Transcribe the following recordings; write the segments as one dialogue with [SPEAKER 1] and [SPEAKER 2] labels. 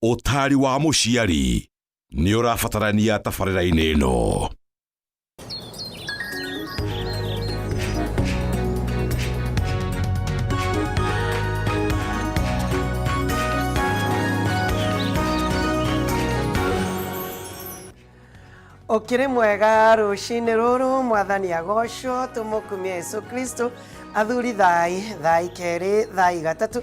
[SPEAKER 1] Ũtaari wa mũciari nĩ ũrabatarania tabarĩra-inĩ ĩno.
[SPEAKER 2] Ũkĩrĩ mwega rũcinĩ rũrũ, Mwathani agocwo, tũmũkumie Yesu Kristo. Athuri thai, thai kerĩ, thai gatatũ.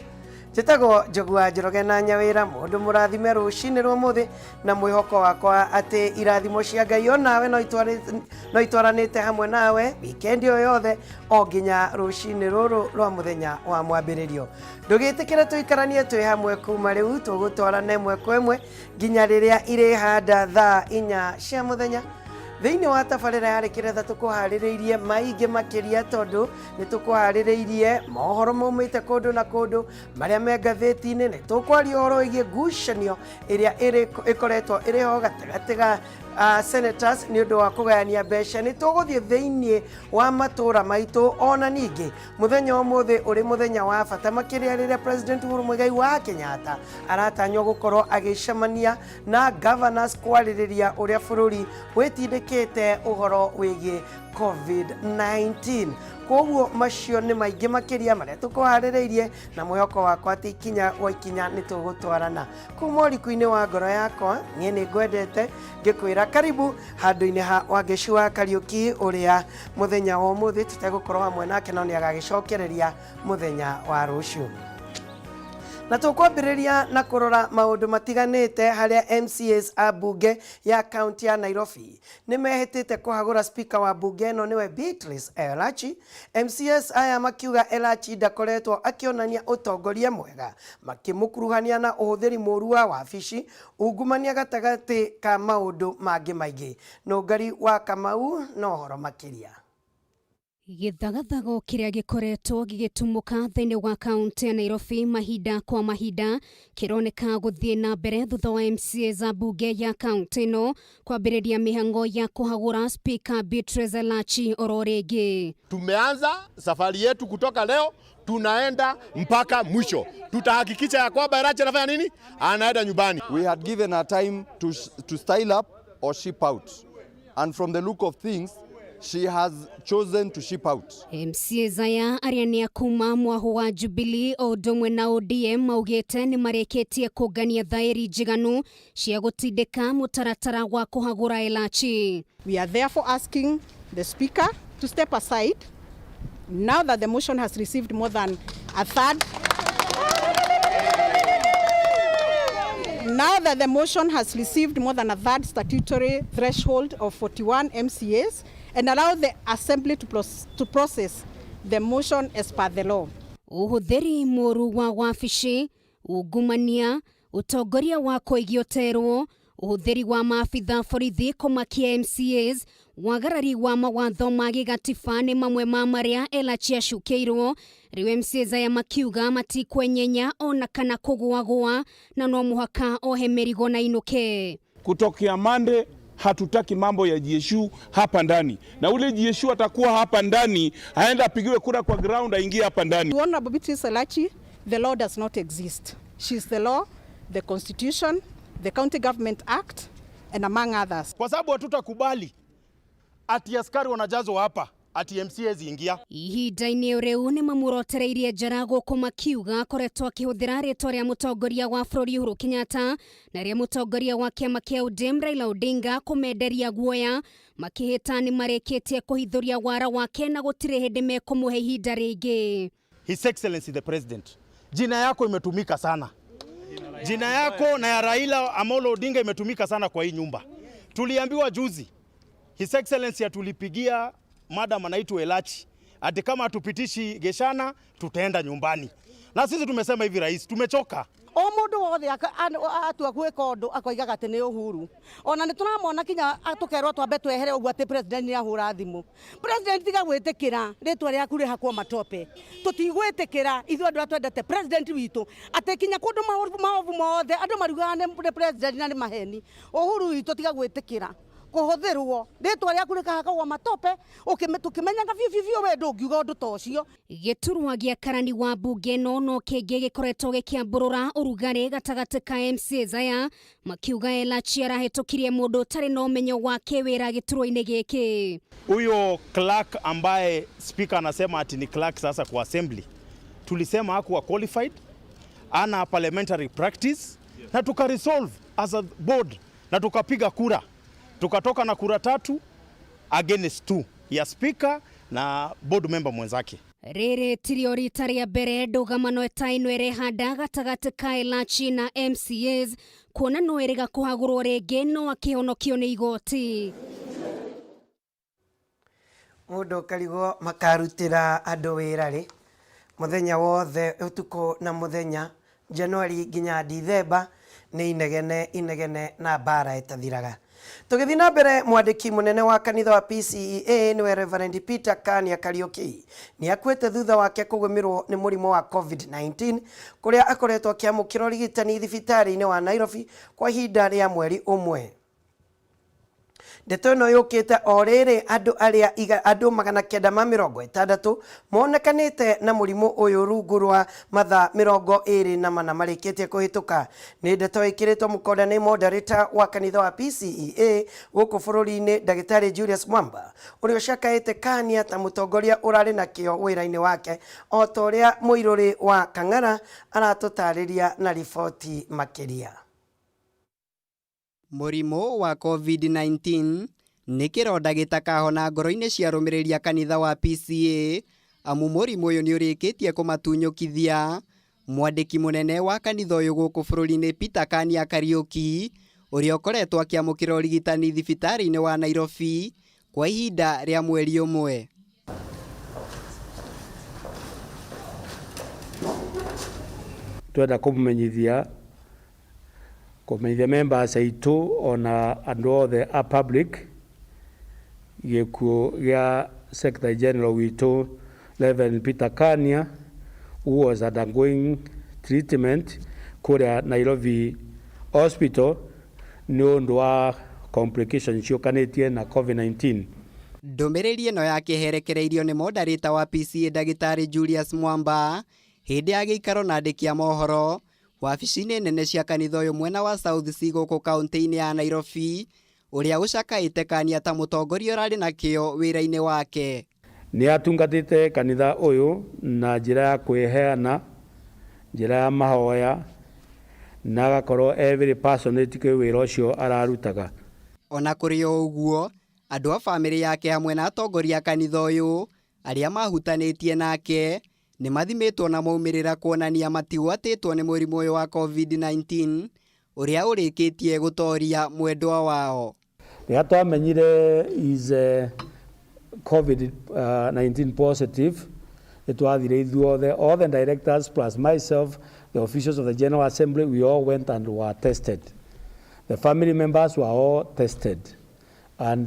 [SPEAKER 2] Njĩtagwo Njogu wa Njoroge na Nyawĩra, mũndũ mũrathime rũcinĩ rwa ũmũthĩ na mwĩhoko wakwa atĩ irathimo cia Ngai o nawe no itwaranĩte hamwe nawe wikendi o yothe o nginya rũcinĩ rũrũ rwa mũthenya wa mwambĩrĩrio. Ndũgĩtĩkĩre tũikaranie twĩ hamwe kuma rĩu, tũgũtwarana ĩmwe kwa ĩmwe nginya rĩrĩa irĩhanda thaa 4 cia mũthenya. Thĩinĩ wa tabarĩra ya Rĩkĩretha tũkũharĩrĩirie maingĩ makĩria, tondũ nĩ tũkũharĩrĩirie mohoro maumĩte kũndũ na kũndũ marĩa me ngathĩti-inĩ. Nĩ tũkwaria ũhoro wĩgiĩ ngucanio ĩrĩa ĩkoretwo ĩrĩ ho gatagatĩ ga senators nĩ ũndũ wa kũgayania mbeca. Nĩ tũgũthiĩ thĩinĩ wa matũũra maitũ, ona ningĩ mũthenya ũmũthĩ ũrĩ mũthenya wa bata makĩria rĩrĩa President Uhuru Muigai wa Kenyatta aratanywo gũkorwo agĩcemania na governors kwarĩrĩria ũrĩa bũrũri wĩtindĩkĩte ũhoro wĩgiĩ COVID-19. Koguo macio nĩ maingĩ makĩria marĩa tũkũharĩrĩirie, na mwĩhoko wakwa atĩ ikinya gwa ikinya nĩ tũgũtwarana. Kuma ũriku-inĩ wa ngoro yakwa, niĩ nĩ ngwendete ngĩkwĩra karibu handũ-inĩ ha Wangeci wa Kariũki, ũrĩa mũthenya wa ũmũthĩ tũtegũkorwo hamwe nake, no nĩ agagĩcokereria mũthenya wa rũciũ. Na tũkwambĩrĩria na kũrora maũndũ matiganĩte harĩa MCAs a mbunge ya kaunti ya Nairobi nĩ mehĩtĩte kũhagũra speaker wa mbunge ĩno nĩwe Beatrice Elachi. MCAs aya makiuga Elachi ndakoretwo akĩonania ũtongoria mwega, makĩmũkuruhania na ũhũthĩri mũru wa wabici, ungumania gatagatĩ ka maũndũ mangĩ maingĩ. Nũngari wa Kamau na ũhoro makĩria.
[SPEAKER 3] Gĩthagathago kĩrĩa gĩkoretwo gĩgĩtumũka thĩinĩ wa kaunti ya Nairobi mahinda kwa mahinda kĩroneka gũthiĩ na mbere thutha wa MCA za mbunge ya kaunti ĩno kwambĩrĩria mĩhang'o ya kũhagũra Speaker Beatrice Elachi oro rĩngĩ.
[SPEAKER 4] Tumeanza safari yetu kutoka leo, tunaenda mpaka mwisho. Tutahakikisha ya kwamba Elachi anafanya nini? Anaenda nyumbani.
[SPEAKER 5] We had given her time to style up or ship out. And from the look of things, she has chosen to ship out.
[SPEAKER 3] MCA aya arĩa nĩ a kuma mwahu wa Jubilee o ũndũ ũmwe na ODM maugĩte nĩ marĩkĩtie kũngania thaĩri njiganu cia gũtindĩka mũtaratara wa kũhagũra Elachi.
[SPEAKER 6] We are therefore asking the Speaker to step aside now that the motion has received more than a third. Now that the motion has received more than a third statutory threshold of 41 MCAs, and allow the Assembly to process the motion as per the law.
[SPEAKER 3] Ũhũthĩri mũru wa wabici, ungumania, ũtongoria wa kũigio terwo, ũhũthĩri wa maabitha borithi kũmakia MCAs, wagarari wa mawatho ma gĩgatiba nĩ mamwe ma marĩa Elachi acukĩirwo. Rĩu MCAs aya makiuga matikwenyenya ona kana kũgũagũa, na no mũhaka ohe mĩrigo na inũke.
[SPEAKER 7] Kutokea Monday hatutaki mambo ya GSU hapa ndani, na ule GSU atakuwa hapa ndani aenda apigiwe kura kwa ground aingie hapa ndani.
[SPEAKER 6] Honorable Beatrice Elachi, the law does not exist. She is the law, the Constitution, the County Government Act, and among others.
[SPEAKER 4] Kwa sababu hatutakubali ati askari wanajazwa hapa ati MCAs ingia.
[SPEAKER 3] Ihinda-inĩ rĩu nĩ mamurotereirie njara gũkũ makiuga akoretwo akĩhũthĩra rĩtwa rĩa mũtongoria wa bũrũri Uhuru Kenyatta na rĩa mũtongoria wa kĩama kĩa ODM Raila Odinga kũmenderia guoya, makĩhĩta nĩ marĩkĩtie kũhithũria wara wake na gũtirĩ hĩndĩ mekũmũhe ihinda rĩngĩ.
[SPEAKER 4] His Excellency the President, jina yako imetumika sana. Jina yako na ya Raila Amolo Odinga imetumika sana kwa hii nyumba. Tuliambiwa juzi His Excellency atulipigia madam anaitwa Elachi ati kama hatupitishi Geshana tutaenda nyumbani. Na sisi tumesema hivi rais, tumechoka.
[SPEAKER 8] O mundu wothe atua gwika undu akoigaga ati ni Uhuru. Ona ni turamona kinya tukerwo twambe twehere uguo ati president ni ahura thimu. President tiga gwitikira ritwa riaku rihakwo matope. Tutigwitikira ithuĩ andu twendete president witu ati kinya kundu maovu mothe andu mariugaga ni president na ni maheni. Uhuru witu tiga gwitikira. Kũhũthĩrwo rĩtwa rĩaku rĩkahakagwo matope tũkĩmenyaga biũ biũ biũ we ndũngiuga ũndũ ta ũcio.
[SPEAKER 3] Gĩturwa gĩa karani wa mbunge ĩno no kĩngĩ gĩkoretwo gĩkĩambũrũra ũrugarĩ gatagatĩ ka MCAs aya makiuga Elachi arahĩtũkirie mũndũ ũtarĩ na ũmenyo wa kĩwĩra gĩturwa-inĩ gĩkĩ.
[SPEAKER 4] Huyo clerk ambaye speaker anasema ati ni clerk sasa kwa assembly, tulisema hakuwa qualified, ana parliamentary practice, na tuka resolve as a board na tukapiga kura, tukatoka na kura 3 against 2 ya speaker na board member mwenzake.
[SPEAKER 3] Rĩrĩ tirio rita rĩa mbere ndũgamano ta ĩno ĩrehanda gatagatĩ ka Elachi na MCAs kuona no ĩrĩga kũhagũrwo rĩngĩ no akĩhonokio nĩ igoti.
[SPEAKER 2] Mũndũ ũkarigwo makarutĩra andũ wĩra rĩ mũthenya wothe ũtukũ na mũthenya Januari nginya Dithemba nĩ inegene inegene na mbara ĩtathiraga. Tũgĩthiĩ na mbere, mwandĩki mũnene wa kanitha wa PCEA nĩwe Reverend Peter Kania Kariuki nĩ akuĩte thutha wake kũgũmĩrwo nĩ mũrimũ wa COVID-19 kũrĩa akoretwo akĩamũkĩra ũrigitani thibitarĩ-inĩ wa Nairobi kwa ihinda rĩa mweri ũmwe. Ndeto ĩno yũkĩte o rĩrĩ andũ arĩa andũ 960 monekanĩte na mũrimũ ũyũ rungu rwa mathaa 24 marĩkĩtie kũhĩtũka. Nĩ ndeto ĩkĩrĩtwo mũkonde nĩ moderator wa kanitha wa PCEA gũkũ bũrũri-inĩ Ndagĩtarĩ Julius Mwamba ũrĩa ũcakaĩte Kania ta mũtongoria ũrarĩ na kĩo wĩra-inĩ wake o ta ũrĩa mũirũrĩ wa Kang'ara aratũtarĩria na riboti makĩria.
[SPEAKER 9] Mũrimũ wa COVID-19 nĩ kĩronda gĩtakahona ngoro-inĩ cia arũmĩrĩri a kanitha wa PCEA amu mũrimũ ũyũ nĩ ũrĩkĩtie kũmatunyũkithia. Mwandĩki mũnene wa kanitha ũyũ gũkũ bũrũri-inĩ Peter Kania Kariuki ũrĩa ũkoretwo akĩamũkĩra ũrigitani thibitarĩ-inĩ wa Nairobi kwa ihinda rĩa mweri ũmwe.
[SPEAKER 10] Twenda kũmenyithia members aitũ ona andũ othe a public gĩkuũ gĩa Secretary General witũ Reverend Peter Kania who was undergoing treatment kũrĩa Nairobi Hospital nĩ ũndũ wa complications ciũkanĩtie na COVID-19.
[SPEAKER 9] Ndũmĩrĩri ĩno yakĩherekereirio nĩ moderator wa PCEA Ndagĩtarĩ Julius Mwamba hĩndĩ ya gĩikaro na andĩki a mohoro wabici-inĩ nene cia kanitha ũyũ mwena wa South C gũkũ kaunti-inĩ ya Nairobi ũrĩa ũcakaĩte Kania ta mũtongoria ũrarĩ na kĩo wĩra-inĩ wake.
[SPEAKER 10] Nĩ atungatĩte kanitha ũyũ na njĩra ya kwĩheana, njĩra ya mahoya na agakorwo e very passionate kwĩ wĩra ũcio ararutaga.
[SPEAKER 9] Ona kũrĩ o ũguo, andũ a bamĩrĩ yake hamwe na atongoria a kanitha ũyũ arĩa mahutanĩtie nake nĩ mathimĩtwo na maumĩrĩra kuonania matigwatĩtwo nĩ mũrimũ ũyũ wa COVID-19 ũrĩa ũrĩkĩtie gũtoria mwendwa wao.
[SPEAKER 10] Rĩrĩa twamenyire is COVID-19 positive, nĩtwathire ithuothe, all the directors plus myself, the officials of the General Assembly, we all went and were tested. The family members were all tested. And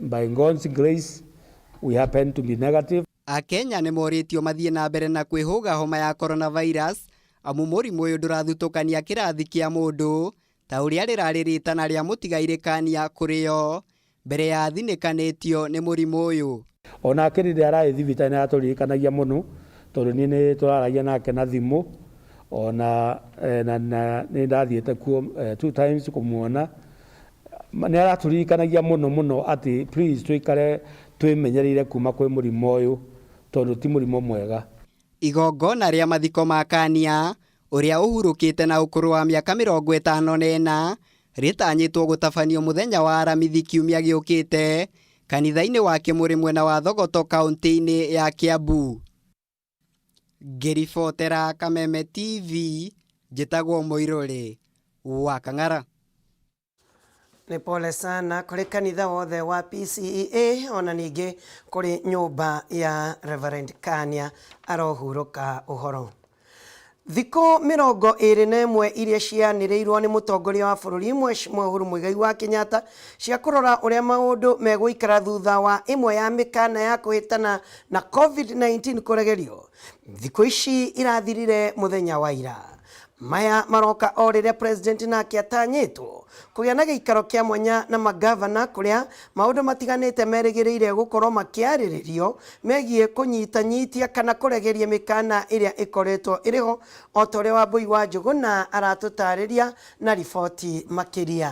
[SPEAKER 10] by God's grace, we happened to be negative.
[SPEAKER 9] Akenya nĩ morĩtio mathiĩ na mbere na kwĩhũga homa ya coronavirus amu mũrimũ ũyũ ndũrathutũkania kĩrathi kĩa mũndũ ta ũrĩa rĩrarĩ rĩtana rĩa mũtigairĩ Kania kũrĩo mbere ya athinĩkanĩtio nĩ mũrimũ ũyũ.
[SPEAKER 10] Onake rĩrĩa ararĩ thibitarĩ nĩ aratũririkanagia mũno tondũ niĩ nĩ tũraragia nake na thimũ ona na nĩ ndathiĩte kuo 2 times kũmuona. Nĩ aratũririkanagia mũno mũno atĩ please tũikare twĩmenyereire kuma kwĩ mũrimũ ũyũ tondũ ti mũrimũ mwega.
[SPEAKER 9] Igongona rĩa mathiko ma Kania ũrĩa ũhurũkĩte na ũkũrũ wa mĩaka 54 rĩtanyĩtwo gũtabanio mũthenya wa Aramithi kiumia gĩũkĩte kanitha-inĩ wa Kĩmũrĩ mwena wa Thogoto kaunti-inĩ ya Kiambu. Ngĩribotera Kameme TV njĩtagwo Mũirũrĩ wa Kang'ara.
[SPEAKER 2] Nĩ pole sana kũrĩ kanitha wothe wa PCEA ona ningĩ kũrĩ nyũmba ya Reverend Kania arohurũka ũhoro. Thikũ 21 iria cianĩrĩirwo nĩ mũtongoria wa bũrũri Mheshimiwa Uhuru Muigai wa Kenyatta cia kũrora ũrĩa maũndũ megũikara thutha wa ĩmwe ya mĩkana ya kũhĩtana na COVID-19 kũregerio. Thikũ ici irathirire mũthenya wa ira. Maya maroka o rĩrĩa president nake atanyĩtwo kũgĩa na gĩikaro kĩa mwanya na magavana kũrĩa maũndũ matiganĩte merĩgĩrĩire gũkorwo makĩarĩrĩrio megiĩ kũnyitanyitia kana kũregeria mĩkana ĩrĩa ĩkoretwo ĩrĩho o ta ũrĩa Wambũi wa Njũgũna aratũtarĩria na riboti makĩria.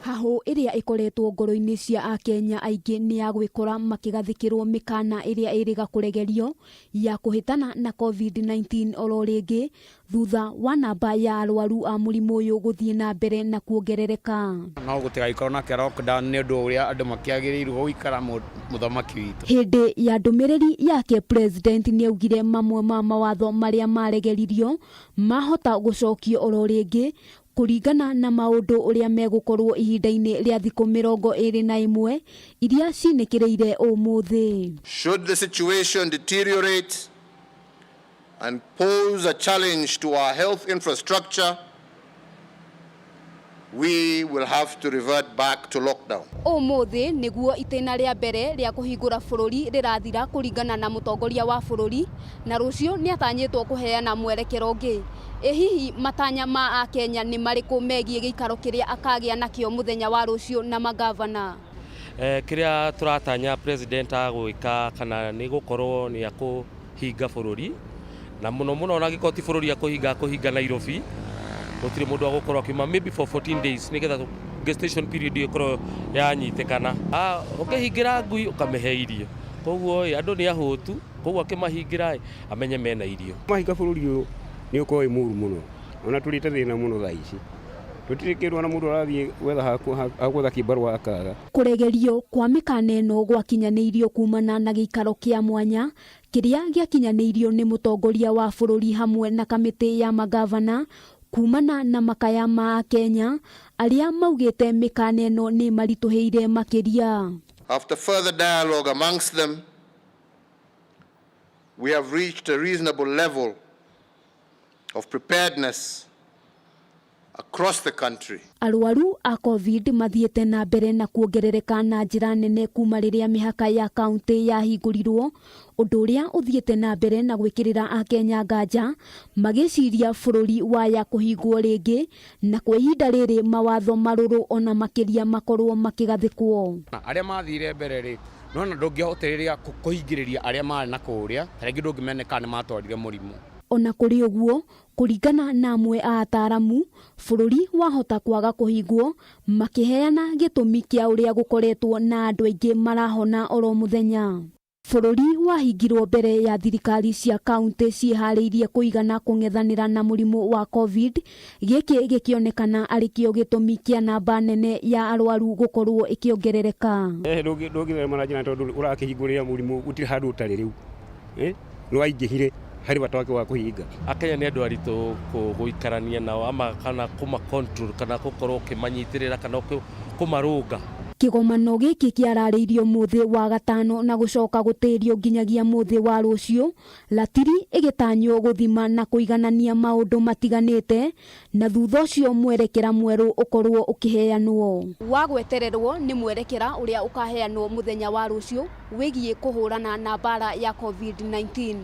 [SPEAKER 3] Hahũ ĩrĩa ĩkoretwo ngoro-inĩ cia Akenya aingĩ nĩ ya gwĩkora makĩgathĩkĩrwo mĩkana ĩrĩa ĩrĩga kũregerio ya kũhĩtana na COVID-19 oro rĩngĩ thutha wa namba ya arwaru a mũrimũ ũyũ gũthiĩ na mbere na kuongerereka.
[SPEAKER 11] No gũtigagĩkorwo na kĩa lockdown nĩ ũndũ ũrĩa andũ makĩagĩrĩirwo gũikara mũthamaki witũ.
[SPEAKER 3] Hĩndĩ ya ndũmĩrĩri yake president nĩaugire mamwe ma mawatho marĩa maregeririo mahota gũcokio oro rĩngĩ kũringana na maũndũ ũrĩa megũkorwo ihinda-inĩ rĩa thikũ 21 iria cinĩkĩrĩire ũmũthĩ.
[SPEAKER 12] Should the situation deteriorate and pose a challenge to our health infrastructure, we will have to revert back to lockdown.
[SPEAKER 3] Ũmũthĩ nĩguo itĩna rĩa mbere rĩa kũhingũra bũrũri rĩrathira kũringana na mũtongoria wa bũrũri na rũciũ nĩatanyĩtwo kũheana mwerekero ũngĩ. Ĩ hihi matanya ma Akenya nĩ marĩkũ megiĩ gĩikaro kĩrĩa akagĩa nakĩo mũthenya wa rũciũ na magavana?
[SPEAKER 13] Kĩrĩa tũratanya president agwĩka kana nĩ gũkorwo nĩ akũhinga bũrũri na mũno mũno ona angĩkorwo ti bũrũri akũhinga akũhinga Nairobi gũtirĩ mũndũ agũkorwo akiuma maybe for 14 days nĩgetha gestation period ĩkorwo yanyitĩkana. Ũkĩhingĩra ngui ũkamĩhe irio koguo andũ nĩ ahũtu koguo akĩmahingĩra amenye mena irio.
[SPEAKER 14] Mahinga bũrũri ũyũ nĩ ũkorwo wĩ mũru mũno ona tũrĩte thĩna mũno thaa ici tũtirĩ kĩndũ ona mũndũ arathiĩ gwetha ha gwetha kĩbarũa akaga.
[SPEAKER 3] Kũregerio kwa mĩkana ĩno gwakinyanĩirio kumana na gĩikaro kĩa mwanya kĩrĩa gĩakinyanĩirio nĩ mũtongoria wa bũrũri hamwe na kamĩtĩ ya magavana kumana na makaya ma Akenya arĩa maugĩte mĩkana ĩno nĩ maritũhĩire makĩria.
[SPEAKER 12] After further dialogue amongst them, we have reached a reasonable level of preparedness across the country.
[SPEAKER 3] Arwaru a COVID mathiĩte na mbere na kuongerereka na njĩra nene kuma rĩrĩa mĩhaka ya kaunti yahingũrirwo ũndũ ũrĩa ũthiĩte na mbere na gwĩkĩrĩra Akenya nganja magĩciria bũrũri waya kũhingwo rĩngĩ na kwa ihinda rĩrĩ mawatho marũrũ ona makĩria makorwo makĩgathĩkwo.
[SPEAKER 11] Arĩa mathire mbere rĩ nona ndũngĩhotĩrĩria kũhingĩrĩria arĩa marĩ na kũrĩa ta rĩngĩ ndũngĩmenya kana nĩ matwarire mũrimũ.
[SPEAKER 3] Ona kũrĩ ũguo kũringana na amwe a ataramu bũrũri wahota kwaga kũhingwo makĩheana gĩtũmi kĩa ũrĩa gũkoretwo na andũ aingĩ marahona oro mũthenya. Bũrũri wahingirwo mbere ya thirikari cia kaunti ciĩharĩirie kũigana kũng'ethanĩra na mũrimũ wa COVID gĩkĩ gĩkĩonekana arĩ kĩo gĩtũmi kĩa namba nene ya arwaru gũkorwo ĩkĩongerereka.
[SPEAKER 14] Ndũngĩtherema na njĩra tondũ ũrakĩhingũrĩra mũrimũ gũtirĩ handũ ũtarĩ rĩu nĩ waingĩhire harĩ bata wake wa kũhinga.
[SPEAKER 13] Akenya nĩ andũ aritũ gũikarania nao ama kana kũma control kana gũkorwo ũkĩmanyitĩrĩra kana kũmarũnga.
[SPEAKER 3] Kĩgomano gĩkĩ kĩararĩirio mũthĩ wa gatano na gũcoka gũtĩrio nginyagia mũthĩ wa rũciũ ratiri ĩgĩtanywo gũthima na kũiganania maũndũ matiganĩte na thutha ũcio mwerekera mwerũ ũkorwo ũkĩheanwo. Wa gwetererwo nĩ mwerekera ũrĩa ũkaheanwo mũthenya wa rũciũ wĩgiĩ kũhũrana na mbara ya COVID-19.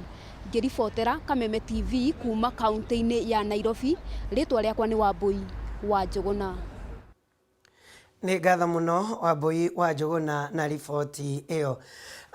[SPEAKER 3] Ngĩribotera Kameme TV kuma kaunti-inĩ ya Nairobi, rĩtwa rĩakwa nĩ Wambui wa Njũgũna.
[SPEAKER 2] Nĩ ngatho mũno Wambui wa Njũgũna na riboti ĩyo.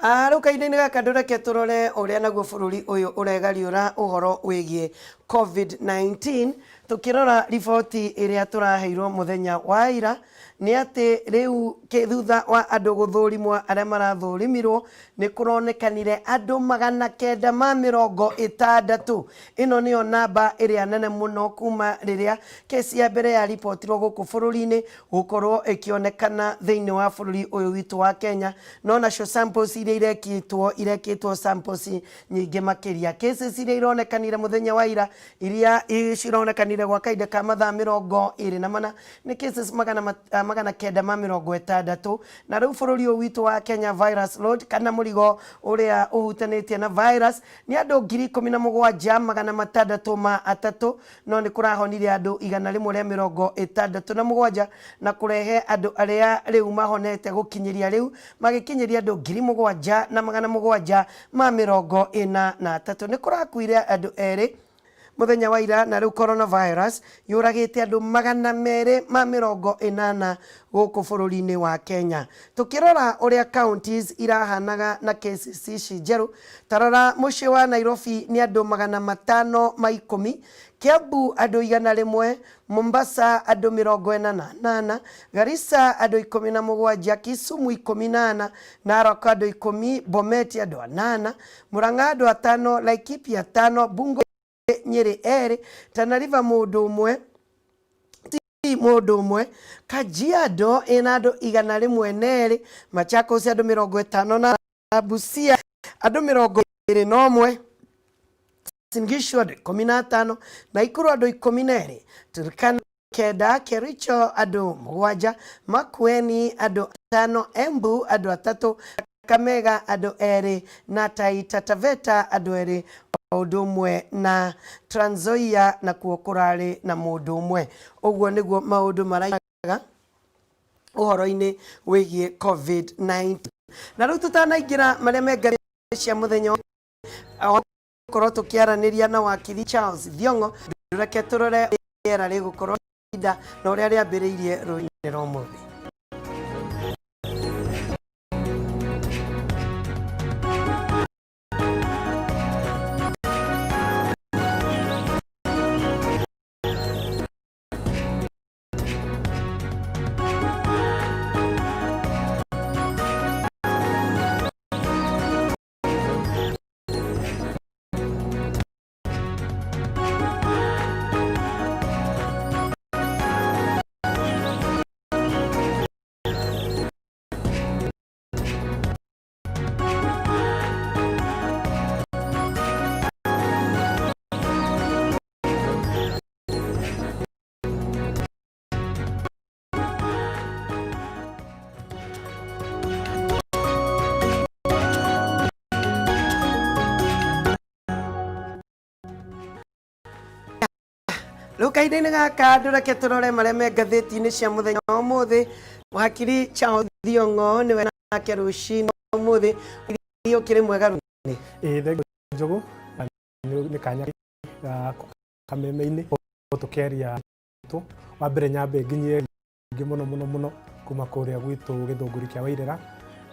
[SPEAKER 2] Rĩu kahinda-inĩ gaka ndũreke tũrore ũrĩa naguo bũrũri ũyũ ũregariũra ũhoro wĩgiĩ COVID-19 tukĩrora riboti ĩrĩa tũraheirwo mũthenya wa ira nĩ atĩ rĩu thutha wa andũ gũthũrimwo arĩa marathũrimirwo nĩ kũronekanire andũ 960. Ĩno nĩyo namba ĩrĩa nene mũno kuma rĩrĩa kesi ya mbere ya ripotirwo gũkũ bũrũri-inĩ gũkorwo ĩkĩonekana thĩinĩ wa bũrũri ũyũ witũ wa Kenya. No nacio samples iria irekĩtwo samples nyingĩ makĩria. Cases iria ironekanire mũthenya wa ira iria cironekanire gwa kahinda ka mathaa 24 nĩ cases 960 na rĩu bũrũri ũyũ witũ wa Kenya virus load kana mũrigo ũrĩa ũhutanĩtie na virus nĩ andũ 17,603 no nĩ kũrahonire andũ 167 na kũrehe andũ arĩa rĩu mahonete gũkinyĩria rĩu magĩkinyĩria andũ 7,743. Nĩ kũrakuire andũ erĩ Mũthenya wa ira na rĩu coronavirus yũragĩte andũ 280 gũkũ bũrũri-inĩ wa Kenya. Tũkĩrora ũrĩa counties irahanaga na cases ici njerũ, tarora mũciĩ wa Nairobi nĩ andũ 510, Kiambu andũ 100, Mombasa andũ 48, Garissa andũ 17, Kisumu 14, Narok andũ 10, Bomet andũ 8, Murang'a andũ 5, Laikipia 5, Bungoma Nyeri 2, Tana River mũndũ ũmwe, Kisii mũndũ ũmwe, Kajiado ĩna andũ 102, Machakos andũ 50 na Busia andũ 21, Uasin Gishu andũ 15, Nakuru andũ 12, Turkana 9, Kericho andũ 7, Makueni andũ 5, Embu andũ 3, Kakamega andũ 2 na Taita Taveta andũ 2 o ũndũ ũmwe na Trans Nzoia nakuo kũrarĩ na mũndũ ũmwe. Ũguo nĩguo maũndũ maraiga ũhoro-inĩ wĩgiĩ COVID-19. Na rĩu tũtanaingĩra marĩa me ngathĩti cia mũthenya korwo tũkĩaranĩria na wakiri Charles Thiong'o, reke tũrore rĩera rĩgũkorwo ihinda na ũrĩa rĩambĩrĩirie rũcinĩ rwa ũmũthĩ. Rĩu kahinda-inĩ gaka ndũreke tũrore marĩa me ngathĩti-inĩ cia mũthenya wa ũmũthĩ. Wakiri Charles Thiong'o nĩwe nake rũcinĩ ũmũthĩ. Ũkĩrĩ mwega rũcinĩ?
[SPEAKER 15] Ĩĩ thengiũ Njogu, nĩ kanya ga kameme-inĩ tũkĩaria tũ. Wa mbere nyambe nginyie ingĩ mũno mũno mũno kuma kũrĩa gwitũ Gĩthũngũri kĩa Wairera.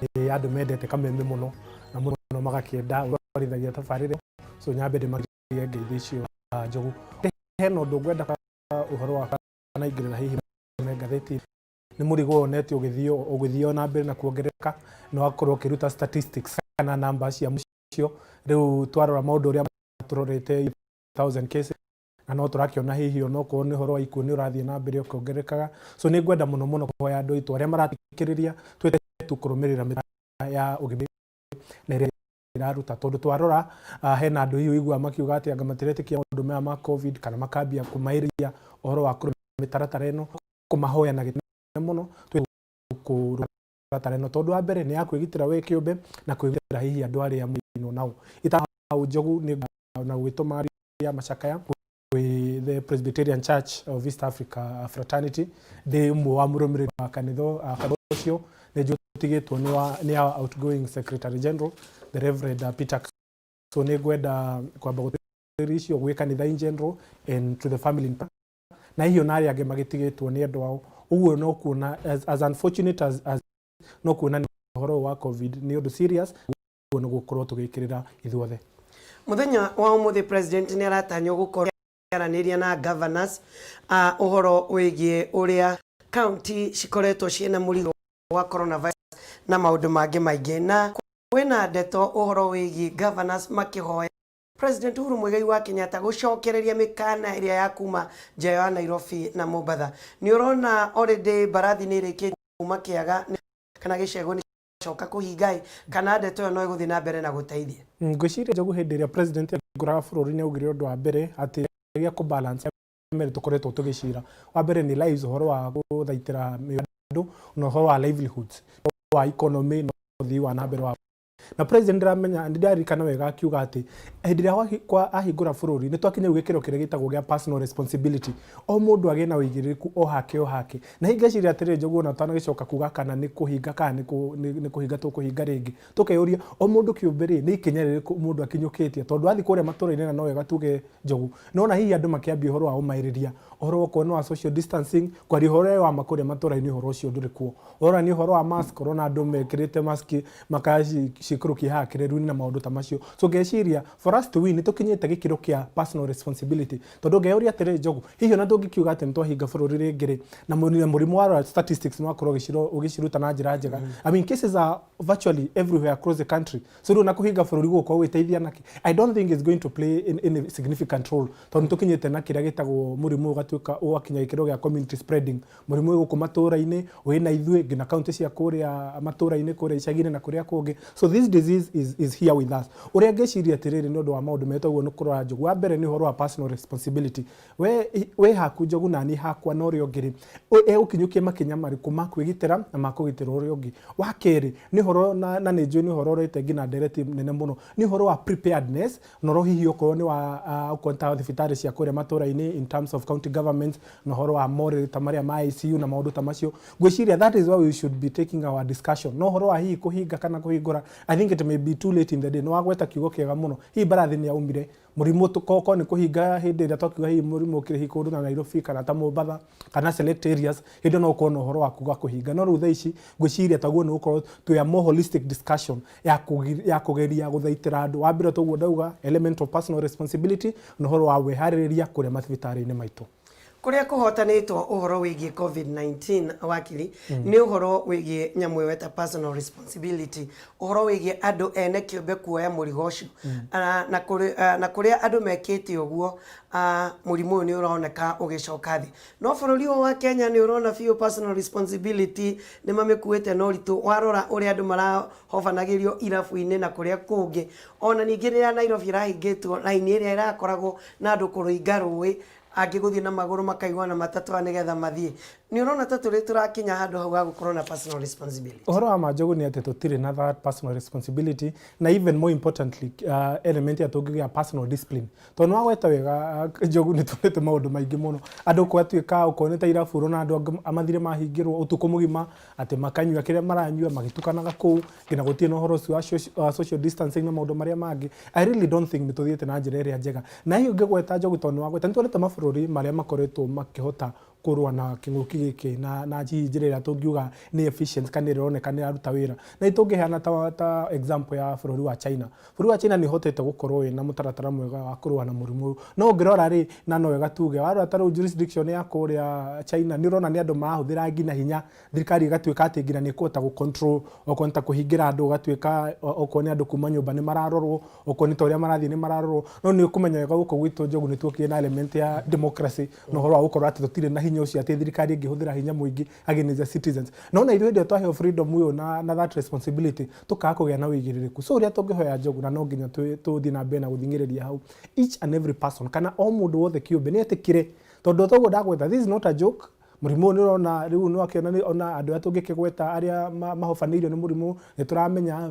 [SPEAKER 15] Nĩ andũ mendete kameme mũno na mũno magakĩenda gũtwarithagia tabarĩra, so nyambe ndĩmagirie ngeithi icio Njogu. Hena ũndũ ngwenda ũhoro wa naingĩrĩra hihi me ngathĩti nĩ mũrigo wonete ũgĩthiĩ na mbere na kuongerereka na ũgakorwo ũkĩruta statistics kana namba cia mũico. Rĩu twarora maũndũ ũrĩa tũrorete 1000 cases na no tũrakĩona hihi onokorwo nĩ ũhoro wa ikuũ nĩ ũrathiĩ na mbere ũkĩongererekaga. So nĩ ngwenda mũno mũno kũhoya andũ aitũ arĩa marathikĩrĩria twĩte tu kũrũmĩrĩra mĩtaratara ya ũgima na ĩrĩa ĩraruta, tondũ twarora hena andũ hihi ũiguaga makiuga atĩ anga matiretĩkia maũndũ maya ma COVID kana makambia kũmaĩrĩria ũhoro wa kũrũmĩrĩra mĩtaratara ĩno, kũmahoya na gĩtĩo mũno mĩtaratara ĩno, tondũ wa mbere nĩ ya kwĩgitĩra we kĩũmbe na kwĩgitĩra hihi andũ arĩa mũinwo nao. Hau Njogu nĩ na gwĩtũma ya macakaya with the Presbyterian Church of East Africa Fraternity, ndĩ ũmwe wa mũrũmĩrĩri wa kanitha ũcio, nĩ njũtigĩtwo nĩ our outgoing Secretary General the Reverend Peter. So nĩ ngwenda kwamba gũtĩrĩria icio gwĩ kanitha in general and to the family in na hihi ona arĩa angĩ magĩtigĩtwo nĩ endwa ao. Ũguo no kuona as unfortunate as no kuona nĩ ũhoro wa COVID nĩ ũndũ serious, ũguo nĩ gũkorwo tũgĩkĩrĩra ithuothe.
[SPEAKER 2] Mũthenya wa ũmũthĩ president nĩ aratanywo gũkorwo akĩaranĩria na governors ũhoro wĩgiĩ ũrĩa county cikoretwo ciĩna mũrigo wa coronavirus na maũndũ mangĩ maingĩ, na kwĩna ndeto ũhoro wĩgiĩ governors makĩhoya President Uhuru Muigai wa Kenyatta gũcokereria mĩkana ĩrĩa ya kuma nja ya Nairobi na Mombatha. Nĩ ũrona already mbarathi nĩ ĩrĩkĩtie kuma kĩaga kana gĩcegũ nĩ coka kũhinga, kana ndeto ĩyo no ĩgũthiĩ na mbere na gũteithia?
[SPEAKER 15] Ngwĩciria Njogu hĩndĩ ĩrĩa president aingũraga bũrũri nĩ augire ũndũ wa mbere atĩ gĩa kũ balance merĩ tũkoretwo tũgĩcira. Wa mbere nĩ lives, ũhoro wa gũthaitĩra mĩoyo andũ na ũhoro wa livelihoods, wa economy na ũthii wa na mbere wa Na president ndĩramenya ndĩraririkana wega akiuga atĩ hĩndĩ ĩrĩa ahingũra bũrũri nĩ twakinya rĩu gĩkĩro kĩrĩa gĩtagwo gĩa personal responsibility, o mũndũ agĩe na ũigĩrĩrĩku o hake o hake. Na hihi ngeciria atĩrĩrĩ Njogu, ona twanagĩcoka kuga kana nĩ kũhinga kana nĩ kũhinga tũkũhinga rĩngĩ, tũkeyũria o mũndũ kĩũmbe rĩ, nĩ ikinya rĩrĩkũ mũndũ akinyũkĩtie, tondũ wathiĩ kũrĩa matũra-inĩ na no wega tuge Njogu, nĩwona hihi andũ makĩambia ũhoro wa ũmaĩrĩria, ũhoro okorwo nĩ wa social distancing, kwaria ũhoro ũrĩa wa ma kũrĩa matũra-inĩ ũhoro ũcio ndũrĩ kuo. Ũrora nĩ ũhoro wa mask, ũrona andũ mekĩrĩte mask makacikũrũkia haha kĩreru-inĩ na maũndũ ta macio. So ngeciria for us to win nĩ tũkinyĩte gĩkĩro kĩa personal responsibility. Tondũ ngeyũria atĩrĩrĩ Njogu, hihi ona tũngĩkiuga atĩ nĩ twahinga bũrũri rĩngĩ rĩ, na mũrimũ wa statistics nĩ wakorwo ũgĩciruta na njĩra njega. I mean, cases are virtually everywhere across the country. So rĩu na kũhinga bũrũri gũgũkorwo ũgĩteithia nakĩ? I don't think it's going to play any significant role, tondũ nĩ tũkinyĩte na kĩrĩa gĩtagwo mũrimũ ũgatuĩka ũgakinya gĩkĩro gĩa community spreading. Mũrimũ wĩ gũkũ matũra-inĩ, wĩna ithuĩ nginya kaunti cia kũrĩa matũra-inĩ, kũrĩa icagi-inĩ na kũrĩa kũngĩ. So this disease is here with us. Ũrĩa ngĩciria atĩrĩrĩ, nĩ ũndũ wa maũndũ metwo ũguo nĩ kũrora Njogu, wa mbere nĩ ũhoro wa personal responsibility. We wĩ haku Njogu, na niĩ hakwa, na ũrĩa ũngĩ rĩ, egũkinyũkia makinya marĩkũ ma kwĩgitĩra na ma kũgitĩra ũrĩa ũngĩ. Wa kerĩ nĩ ũhoro na nĩ njũĩ nĩ ũhoro ũrete nginya ndereti nene mũno, nĩ ũhoro wa preparedness, na ũhoro hihi okorwo nĩ wa okorwo nĩ ta thibitarĩ cia kũrĩa matũra-inĩ in terms of county governments, na ũhoro wa morĩ ta marĩa ma ICU na maũndũ ta macio. Ngwĩciria that is why we should be taking our discussion. No ũhoro wa hihi kũhinga kana kũhingũra, I think it may be too late in the day. Nĩ wagweta kiugo kĩega mũno, hihi mbarathi nĩ yaumire mũrimũ korwo nĩ kũhinga hĩndĩ ĩrĩa twakiuga hihi mũrimũ ũkĩrĩ hihi kũndũ ta Nairobi kana ta Mombatha kana select areas, hĩndĩ ĩyo no ũkorwo na ũhoro wa kuga kũhinga. No rĩu thaa ici ngwĩciria taguo nĩ gũkorwo twĩ a more holistic discussion ya kũgeria gũthaitĩra andũ. Wa mbere toguo ndauga, element of personal responsibility na ũhoro wa wĩharĩrĩria kũrĩa mathibitarĩ-inĩ maitũ.
[SPEAKER 2] Kũrĩa kũhotanĩtwo ũhoro wĩgiĩ COVID-19, wakiri, nĩ ũhoro wĩgiĩ nyamũ ĩyo ta personal responsibility, ũhoro wĩgiĩ andũ ene kĩũmbe kuoya mũrigo ũcio. Na kũrĩa andũ mekĩte ũguo, mũrimũ ũyũ nĩ ũroneka ũgĩcoka thĩ. No bũrũri ũyũ wa Kenya nĩ ũrona biũ personal responsibility nĩ mamĩkuĩte na ũritũ. Warora ũrĩa andũ marahobanagĩrio irabu-inĩ na kũrĩa kũngĩ, ona ningĩ rĩrĩa Nairobi ĩrahingĩtwo, raini ĩrĩa ĩrakoragwo na andũ kũringa rũĩ, angĩ gũthiĩ na magũrũ, makaigua na matatũ nĩgetha mathiĩ, nĩ ũrona ta tũrĩ tũrakinya handũ hau ha gũkorwo na personal responsibility?
[SPEAKER 15] Ũhoro wa ma, Njogu, nĩ atĩ tũtirĩ na that personal responsibility, na even more importantly, element ya tũngĩgĩa personal discipline, tondũ nĩ wagweta wega, Njogu, nĩ tuonete maũndũ maingĩ mũno, andũ gwatuĩka okorwo nĩ ta irabu, ũrona andũ angĩ mathire mahingĩrwo ũtukũ mũgima atĩ makanyua kĩrĩa maranyua magĩtukanaga kũu, nginya gũtirĩ na ũhoro ũcio wa social distancing na maũndũ marĩa mangĩ. I really don't think nĩ tũthiĩte na njĩra ĩrĩa njega. Na hihi ũngĩgweta, Njogu, tondũ nĩ wagweta nĩ tuonete mabũrũri marĩa makoretwo makĩhota kũrũa na kĩng'ũki gĩkĩ na hihi njĩra ĩrĩa tũngiuga nĩ efficient kana ĩrĩa ĩroneka nĩ ĩraruta wĩra, na nĩ tũngĩheana ta example ya bũrũri wa China. Bũrũri wa China nĩ ũhotete gũkorwo wĩna mũtaratara mwega wa kũrũa na mũrimũ ũyũ. No ũngĩrora rĩ, na no wega tuge, warora ta rĩu jurisdiction ya kũrĩa China, nĩ ũrona nĩ andũ marahũthĩra nginya hinya, thirikari ĩgatuĩka atĩ nginya nĩ ĩkũhota gũ-control, okorwo nĩ ta kũhingĩra andũ, ũgatuĩka okorwo nĩ andũ kuma nyũmba nĩ mararorwo, okorwo nĩ ta ũrĩa marathiĩ nĩ mararorwo. No nĩ ũkũmenya wega gũkũ gwitũ, Njogu, nĩ tuokire na element ya democracy na ũhoro wa gũkorwo atĩ tũtirĩ na hinya ũcio atĩ thirikari ĩngĩhũthĩra hinya mũingĩ against the citizens. No na ithuĩ hĩndĩ ĩyo twaheo freedom ũyũ na that responsibility, tũkaga kũgĩa na ũigĩrĩrĩku. So ũrĩa tũngĩhoya, Njogu, na no nginya tũthiĩ na mbere na gũthing'ĩrĩria hau, each and every person kana o mũndũ wothe kĩũmbe nĩ etĩkĩre, tondũ toguo ndagweta, this is not a joke. Mũrimũ ũyũ nĩ ũrona rĩu nĩ wakĩona nĩ ona andũ arĩa tũngĩkĩgweta arĩa mahobanĩirio nĩ mũrimũ nĩ tũramenya,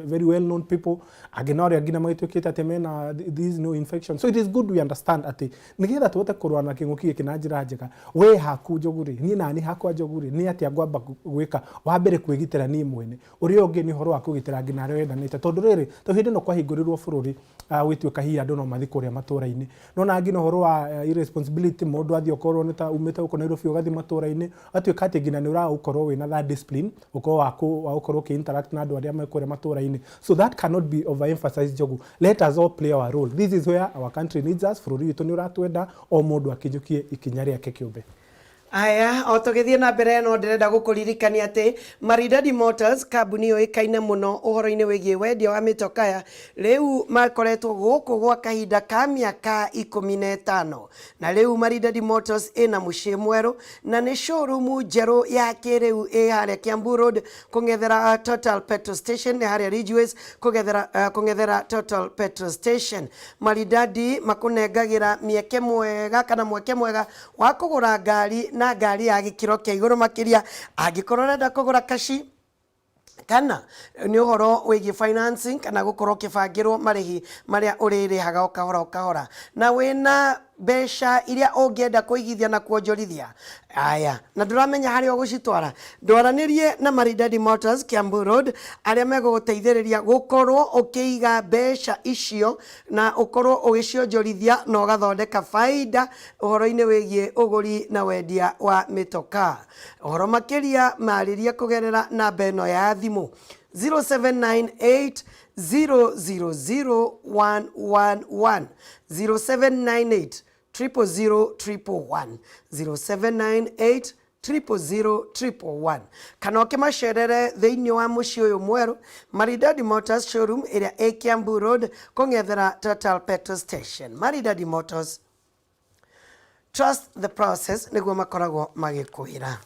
[SPEAKER 15] very well known people, angĩ no arĩa nginya magĩtuĩkĩte atĩ mena this no infection. So it is good we understand atĩ nĩgetha tũhote kũrũa na kĩng'ũki gĩkĩ na njĩra njega, we haku Njogu rĩ, niĩ nani hakwa Njogu rĩ, nĩ atĩa ngwamba gwĩka? Wa mbere kwĩgitĩra niĩ mwene, ũrĩa ũngĩ nĩ ũhoro wa kũgitĩra nginya arĩa wendanĩte, tondũ rĩrĩ to hĩndĩ ĩno kwahingũrĩrwo bũrũri, gwĩtuĩka hihi andũ no mathiĩ kũrĩa matũra-inĩ, no na nginya ũhoro wa irresponsibility, mũndũ athiĩ okorwo nĩ ta umĩte gũkũ Nairobi ũgathiĩ matũra-inĩ, ũgatuĩka atĩ nginya nĩ ũragũkorwo wĩna that discipline, ũkorwo wa gũkorwo ũkĩ interact na andũ arĩa me kũrĩa matũra-inĩ. So that cannot be overemphasized, Njogu. Let us all play our role. This is where our country needs us. Bũrũri witũ nĩ ũratwenda o mũndũ akinyũkie ikinya rĩake kĩũmbe.
[SPEAKER 2] Aya, o tũgĩthiĩ na mbere, no ndĩrenda gũkũririkania atĩ Maridadi Motors, kambuni yũĩkaine mũno ũhoro-inĩ wĩgiĩ wendia wa mĩtokaya, rĩu makoretwo gũkũ gwa kahinda ka mĩaka 15, na rĩu Maridadi Motors ĩna mũciĩ mwerũ na nĩ showroom njerũ ya kĩrĩu ĩ harĩa Kiambu Road kũng'ethera Total Petrol Station, nĩ harĩa Ridgeways kũng'ethera Total Petrol Station. Maridadi makũnengagĩra mĩeke mwega kana mweke mwega wa kũgũra ngari na ngari ya gĩkĩro kĩa igũrũ makĩria angĩkorwo ũrenda kũgũra cash. Kana nĩ ũhoro wĩgiĩ financing kana gũkorwo ũkĩbangĩrwo marĩhi marĩa ũrĩrĩhaga o kahora o kahora, na wĩna mbeca iria ũngĩenda kũigithia na kuonjorithia, aya, na ndũramenya harĩa ũgũcitwara, ndwaranĩrie na Maridadi Motors Kiambu Road, arĩa megũgũteithĩrĩria gũkorwo ũkĩiga mbeca icio na ũkorwo ũgĩcionjorithia na ũgathondeka baida ũhoro-inĩ wĩgiĩ ũgũri na wendia wa mĩtokaa. Ũhoro makĩria marĩrie kũgerera namba ĩno ya thimũ 0798 000 111, 0798 000 111, 0798 000 111, kana ũkĩmacerere thĩinĩ wa mũciĩ ũyũ mwerũ, Maridadi Motors showroom ĩrĩa ĩ Kiambu Road kũng'ethera Total Petrol Station. Maridadi Motors, trust the process, nĩguo makoragwo magĩkwĩra.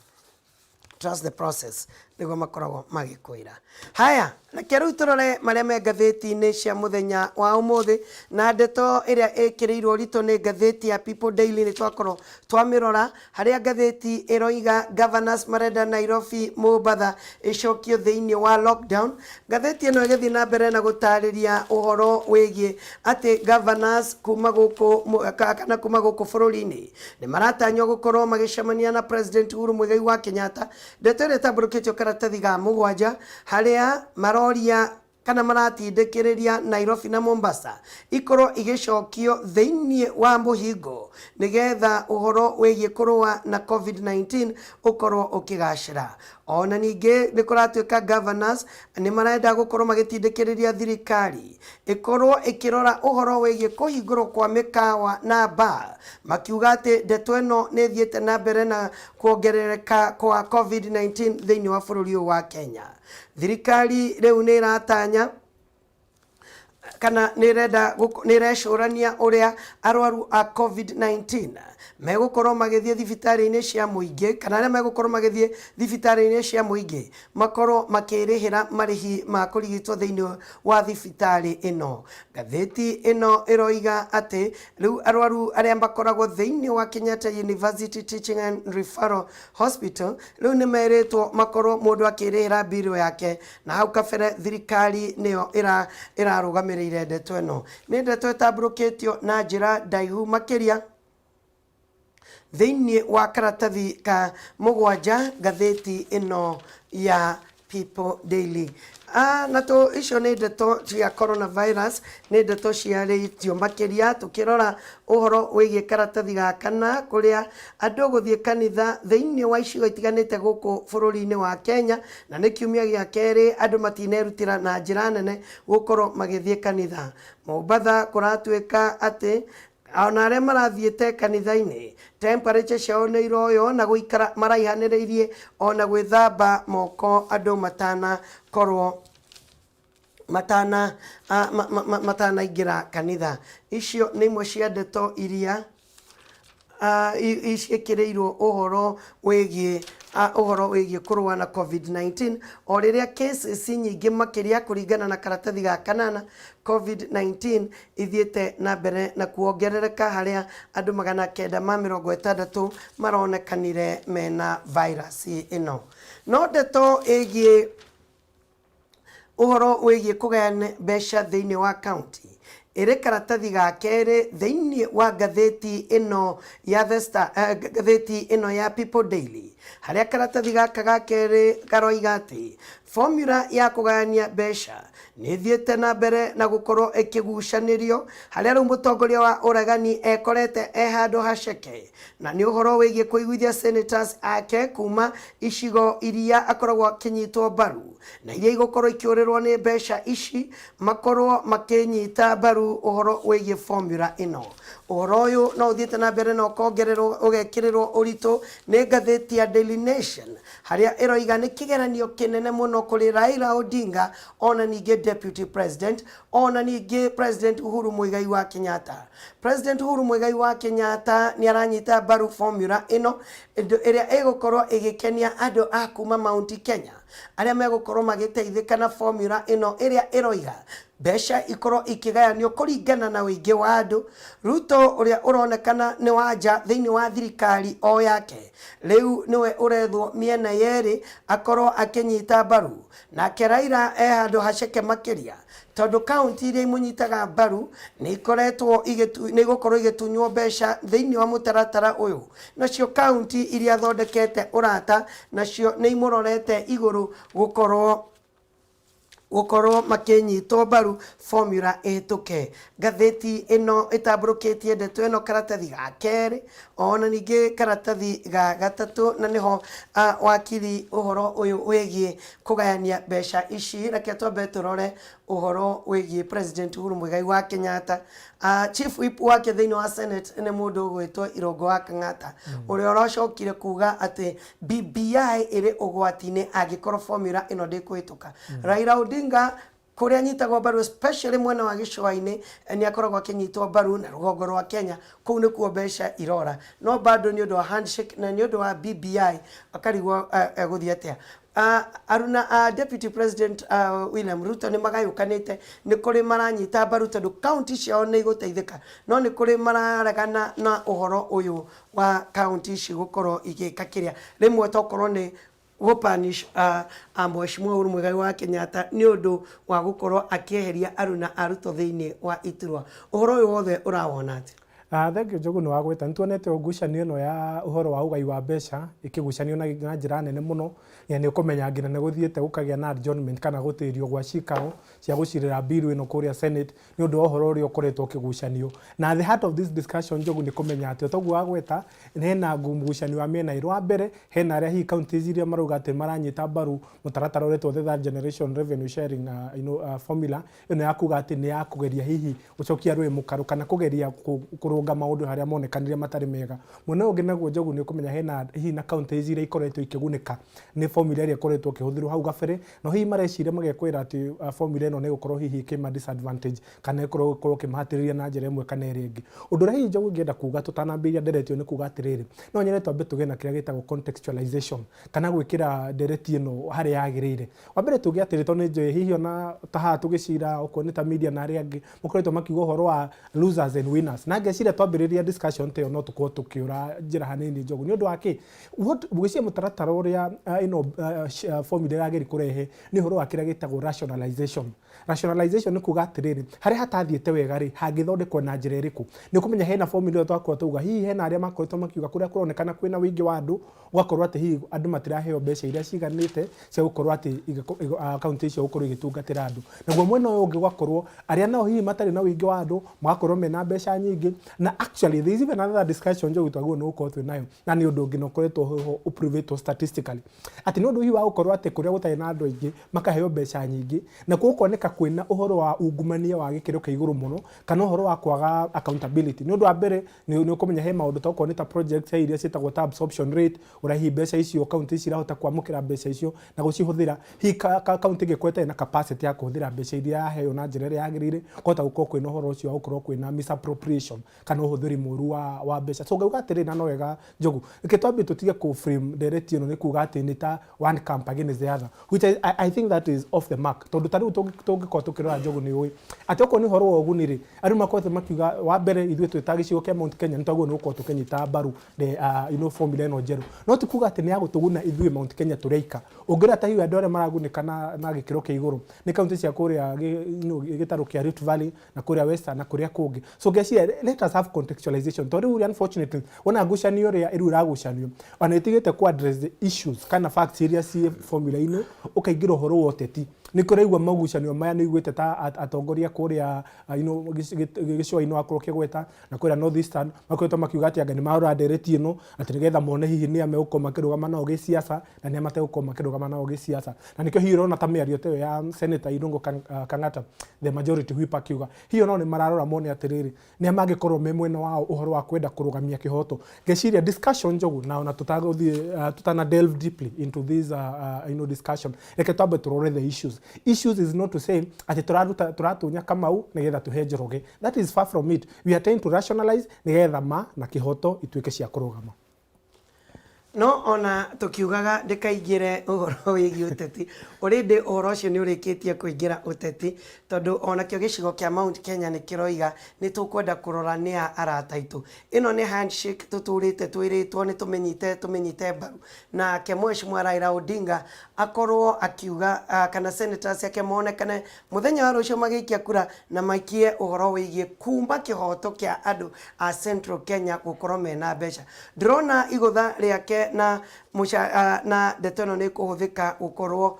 [SPEAKER 2] Trust the process, nĩguo makoragwo magĩkwĩra. Haya, reke rĩu tũrore marĩa me ngathĩti-inĩ cia mũthenya wa ũmũthĩ, na ndeto ĩrĩa ĩkĩrĩirwo ũritũ nĩ ngathĩti ya People Daily nĩ twakorwo twamĩrora, harĩa ngathĩti ĩroiga governors marenda Nairobi, Mombatha ĩcokio thĩinĩ wa lockdown. Ngathĩti ĩno ĩgĩthiĩ na mbere na gũtarĩria ũhoro wĩgiĩ atĩ governors kuma gũkũ kana kuma gũkũ bũrũri-inĩ nĩ maratanywo gũkorwo magĩcemania na President Uhuru Muigai wa Kenyatta. Ndeto ĩrĩa ĩtambũrũkĩtio karatathi ga 7, harĩa maroria kana maratindĩkĩrĩria Nairobi na Mombasa ikorwo igĩcokio thĩinĩ wa mũhingo nĩgetha ũhoro wĩgiĩ kũrũa na COVID-19 ũkorwo ũkĩgacĩra. Ona ningĩ nĩ kũratuĩka governors nĩ marenda gũkorwo magĩtindĩkĩrĩria thirikari ĩkorwo ĩkĩrora ũhoro wĩgiĩ kũhingũrwo kwa mĩkawa na bar, makiuga atĩ ndeto ĩno nĩ ĩthiĩte na mbere na kuongerereka kwa COVID-19 thĩinĩ wa bũrũri ũyũ wa Kenya. Thirikari rĩu nĩ ĩratanya kana nĩ ĩrenda, nĩ ĩrecũrania ũrĩa arwaru a COVID-19 megũkorwo magĩthiĩ thibitarĩ-inĩ cia mũingĩ, kana arĩa megũkorwo magĩthiĩ thibitarĩ-inĩ cia mũingĩ makorwo makĩrĩhĩra marĩhi ma kũrigitwo thĩinĩ wa thibitarĩ ĩno. Ngathĩti ĩno ĩroiga atĩ rĩu arwaru arĩa makoragwo thĩinĩ wa Kenyatta University Teaching and Referral Hospital rĩu nĩ merĩtwo makorwo mũndũ akĩrĩhĩra mbirũ yake, na hau kabere thirikari nĩyo ĩrarũgamĩrĩire ndeto ĩno. Nĩ ndeto ĩtambũrũkĩtio na njĩra ndaihu makĩria thĩinĩ wa karatathi ka 7 ngathĩti ĩno ya People Daily. Na tũ icio nĩ ndeto cia coronavirus, nĩ ndeto ciarĩtio makĩria tũkĩrora ũhoro wĩgiĩ karatathi ga 4, kũrĩa andũ gũthiĩ kanitha thĩinĩ wa icigo itiganĩte gũkũ bũrũri-inĩ wa Kenya, na nĩ kiumia gĩa kerĩ andũ matinerutĩra na njĩra nene gũkorwo magĩthiĩ kanitha. Mombatha kũratuĩka atĩ ona arĩa marathiĩte kanitha-inĩ temperature ciao nĩ iroywo na gũikara maraihanĩrĩirie ona gwĩthamba moko andũ matanakorwo matanaingĩra kanitha. Icio nĩ imwe cia ndeto iria ciĩkĩrĩirwo ũhoro wĩgiĩ kũrũa na COVID-19, o rĩrĩa cases nyingĩ makĩria kũringana na karatathi ga 8 COVID-19 ithiĩte na mbere na kuongerereka, harĩa andũ 960 maronekanire mena virus ĩno. No ndeto ĩgiĩ ũhoro wĩgiĩ kũgayana mbeca thĩinĩ wa county ĩrĩ karatathi ga 2 thĩinĩ wa ngathĩti ĩno ya The Star, ngathĩti ĩno ya People Daily, harĩa karatathi gaka ga 2 karoiga atĩ formula ya kũgayania mbeca nĩ ĩthiĩte na mbere na gũkorwo ĩkĩgucanĩrio, harĩa rĩu mũtongoria wa ũregani ekorete e handũ haceke, na nĩ ũhoro wĩgiĩ kũiguithia senators ake kuma icigo iria akoragwo akĩnyitwo mbaru na iria igũkorwo ikĩũrĩrwo nĩ mbeca ici makorwo makĩnyita mbaru ũhoro wĩgiĩ formula ĩno. Ũhoro ũyũ no ũthiĩte na mbere na ũkongererwo ũgekĩrĩrwo ũritũ nĩ ngathĩti ya Daily Nation, harĩa ĩroiga nĩ kĩgeranio kĩnene mũno kũrĩ Raila Odinga, ona ningĩ Deputy President, ona ningĩ President Uhuru Muigai wa Kenyatta. President Uhuru Muigai wa Kenyatta nĩ aranyita mbaru formula ĩno ĩrĩa ĩgũkorwo ĩgĩkenia andũ a kuma Mount Kenya. Arĩa megũkorwo magĩteithĩka na formula ĩno ĩrĩa ĩroiga mbeca ikorwo ikĩgayanio kũringana na ũingĩ wa andũ. Ruto ũrĩa ũronekana nĩ wanja thĩinĩ wa thirikari o yake rĩu nĩwe ũrethwo mĩena yerĩ akorwo akĩnyita mbaru, nake Raila e handũ haceke makĩria tondũ kaunti iria imũnyitaga mbaru nĩ ikoretwo nĩ igũkorwo igĩtunywo mbeca thĩinĩ wa mũtaratara ũyũ, nacio kaunti iria athondekete ũrata nacio nĩ imũrorete igũrũ gũkorwo makĩnyitwo mbaru formula ĩhĩtũke. Ngathĩti ĩno ĩtambũrũkĩtie ndeto ĩno karatathi ga kerĩ ona ningĩ karatathi ga gatatũ, na nĩho wakiri ũhoro ũyũ wĩgiĩ kũgayania mbeca ici. Reke twambe tũrore ũhoro wĩgiĩ President Uhuru Muigai wa Kenyatta. Chief Whip wake thĩinĩ wa Senate nĩ mũndũ ũgwĩtwo Irũngũ wa Kang'ata, ũrĩa ũracokire kuga atĩ BBI ĩrĩ ũgwati-inĩ angĩkorwo formula ĩno ndĩkũhĩtũka. Raila Odinga kũrĩa anyitagwo mbaru, especially mwena wa gĩcũa-inĩ, nĩ akoragwo akĩnyitwo mbaru na rũgongo rwa Kenya, kũu nĩkuo mbeca irora, no bado nĩ ũndũ wa handshake na nĩ ũndũ wa BBI akarigwo egũthiĩ atĩa. Aruna Deputy President William Ruto nĩ magayũkanĩte, nĩ kũrĩ maranyita mbaru tondũ kaunti ciao nĩ igũteithĩka, no nĩ kũrĩ mararegana na ũhoro ũyũ wa kaunti ici gũkorwo igĩka kĩrĩa rĩmwe tokorwo nĩ gũpunish Mheshimiwa Uhuru Muigai wa Kenyatta nĩ ũndũ wa gũkorwo akĩeheria aruna a Ruto thĩinĩ wa iturwa. Ũhoro ũyũ wothe ũrawona atĩa?
[SPEAKER 15] Thank you, Njogu, nĩ wagwĩta. Nĩ tuonete ngucanio ĩno ya ũhoro wa ũgai wa mbeca ĩkĩgucanio na njĩra nene mũno, na nĩ ũkũmenya nginya nĩ gũthiĩte gũkagĩa na adjournment kana gũtĩrio gwa cikaro cia gũcirĩra bill ĩno kũrĩa Senate nĩ ũndũ wa ũhoro ũrĩa ũkoretwo ũkĩgucanio. Na the heart of this discussion, Njogu, nĩ kũmenya atĩ toguo wagweta hena ngucanio wa mĩena ĩrĩ. Wa mbere, hena arĩa hihi counties iria marauga atĩ maranyita mbaru mũtaratara ũretwo the third generation revenue sharing formula ĩno ya kuga atĩ nĩ ya kũgeria hihi gũcokia rũĩ mũkaro kana kũgeria kũrũnga maũndũ harĩa monekanire matarĩ mega. Mwena ũyũ ũngĩ naguo, Njogu, nĩ ũkũmenya hena hihi na counties iria ikoretwo ikĩgunĩka nĩ formula ĩrĩa ĩkoretwo ĩkĩhũthĩrwo hau gabere, no hihi mareciria magekwĩra atĩ formula ĩno nĩ ĩgũkorwo hihi ĩkĩma disadvantage kana ĩkorwo ĩkĩmahatĩrĩria na njĩra ĩmwe kana ĩrĩa ĩngĩ. Ũndũ ũrĩa hihi, Njogu, ingĩenda kuga tũtanambĩrĩria ndereti ĩyo nĩ kuga atĩrĩrĩ, no nyende twambe tũgĩe na kĩrĩa gĩtagwo contextualization kana gwĩkĩra ndereti ĩno harĩa yagĩrĩire. Wa mbere tuge atĩrĩ, tondũ nĩ njũĩ hihi ona ta haha tũgĩcira okorwo nĩ ta media na arĩa angĩ makoretwo makiuga ũhoro wa losers and winners, na ngeciria twambĩrĩria discussion ta ĩyo no tũkorwo tũkĩũra njĩra hanini, Njogu, nĩ ũndũ wa kĩ what ngwĩciria mũtaratara ũrĩa ĩno formula ĩrageria kũrehe nĩ ũhoro wa kĩrĩa gĩtagwo rationalization. Rationalization nĩ kuga atĩrĩrĩ, harĩa hatathiĩte wega rĩ, hangĩthondekwo na njĩra ĩrĩkũ? Nĩ ũkũmenya hena formula ĩyo twakorwo tauga, hihi hena arĩa makoretwo makiuga kũrĩa kũronekana kwĩna ũingĩ wa andũ, gũgakorwo atĩ hihi andũ matiraheo mbeca iria ciganĩte cia gũkorwo atĩ kaunti icio gũkorwo igĩtungatĩra andũ. Naguo mwena ũyũ ũngĩ ũgakorwo arĩa nao hihi matarĩ na ũingĩ wa andũ magakorwo mena mbeca nyingĩ. Na actually there is even another discussion, Njogu, twagĩrĩirwo nĩ gũkorwo twĩ nayo, na nĩ ũndũ ũngĩ na ũkoretwo ho ũprovĩtwo statistically atĩ nĩ ũndũ hihi wa gũkorwo atĩ kũrĩa gũtarĩ na andũ aingĩ makaheo mbeca nyingĩ na gũkoneka kwĩna ũhoro wa ungumania wa gĩkĩro kĩa igũrũ mũno kana ũhoro wa kwaga accountability. Nĩ ũndũ wa mbere nĩ ũkũmenya he maũndũ ta okorwo nĩ ta projects, he iria ciĩtagwo ta absorption rate, ũrĩa hihi mbeca icio kaunti ici irahota kwamũkĩra mbeca icio na gũcihũthĩra. Hihi kaunti ĩngĩkorwo ĩtarĩ na capacity ya kũhũthĩra mbeca iria yaheo na njĩra ĩrĩa yagĩrĩire, kũhota gũkorwo kwĩna ũhoro ũcio wa gũkorwo kwĩna misappropriation kana ũhũthĩri mũru wa mbeca. So ngauga atĩrĩrĩ, na no wega, Njogu, reke twambie tũtige kũ frame ndereti ĩno nĩ kuga atĩ nĩ ta one camp against the other, which I think that is off the mark, tondũ ta rĩu tũngĩkorwo tũkĩrora, Njogu, nĩ ũĩ atĩ okorwo nĩ ũhoro wa ũguni rĩ, andũ makoretwo makiuga wa mbere ithuĩ twĩ ta gĩcigo kĩa Mount Kenya nĩ twagĩrĩirwo nĩ gũkorwo tũkĩnyita mbaru the formula ĩno njerũ, no ti kuga atĩ nĩ ya gũtũguna ithuĩ Mount Kenya tũrĩ aika. Ũngĩrora ta hihi andũ arĩa maragunĩka na gĩkĩro kĩa igũrũ nĩ kaunti cia kũrĩa gĩtarũ kĩa Rift Valley na kũrĩa Western na kũrĩa kũngĩ. So ngeciria let us have contextualization, tondũ rĩu unfortunately wona ngucanio ĩrĩa rĩu ĩragucanio ona ĩtigĩte ku address the issues kana facts iria ciĩ formula-inĩ, ũkaingĩra ũhoro wa ũteti. Nĩ kũraigua magucanio maya nĩ iguĩte ta atongoria kũrĩa gĩcũa-inĩ wakorwo ũkĩgweta na kũrĩa North Eastern makoretwo makiuga atĩ anga nĩ marora ndereti ĩno atĩ nĩgetha mone hihi nĩa megũkorwo makĩrũgama nao gĩsiasa na nĩa mategũkorwo makĩrũgama nao gĩsiasa. Na nĩkĩo hihi ũrona ta mĩario ta ĩyo ya Senator Irungu Kang'ata, the majority whip, akiuga hihi onao nĩ mararora mone atĩrĩrĩ, nĩa mangĩkorwo me mwena wao ũhoro wa kwenda kũrũgamia kĩhoto. Ngeciria discussion, Njogu, na ona tũtagũthiĩ tutana delve deeply into this discussion, reke twambe tũrore the issues. Issues is not to say atĩ tũraruta tũratunya Kamau nĩgetha tũhe Njoroge. That is far from it. We are trying to rationalize nĩgetha ma na kĩhoto ituĩke cia kũrũgama.
[SPEAKER 2] No ona tũkiugaga ndĩkaingĩre ũhoro wĩgiĩ ũteti, already ũhoro ũcio nĩ ũrĩkĩtie kũingĩra ũteti, tondũ onakĩo gĩcigo kĩa Mount Kenya nĩ kĩroiga nĩ tũkwenda kũrora nĩa arata aitũ. Ĩno nĩ handshake tũtũrĩte twĩrĩtwo nĩ tũmĩnyite tũmĩnyite mbaru. Nake Mheshimiwa Raila Odinga akorwo akiuga kana senators ake monekane mũthenya wa rũciũ magĩikia kura na maikie ũhoro wĩgiĩ kuma kĩhoto kĩa andũ a Central Kenya gũkorwo mena mbeca. Ndĩrona igũtha rĩake na na ndeto ĩno nĩ ĩkũhũthĩka gũkorwo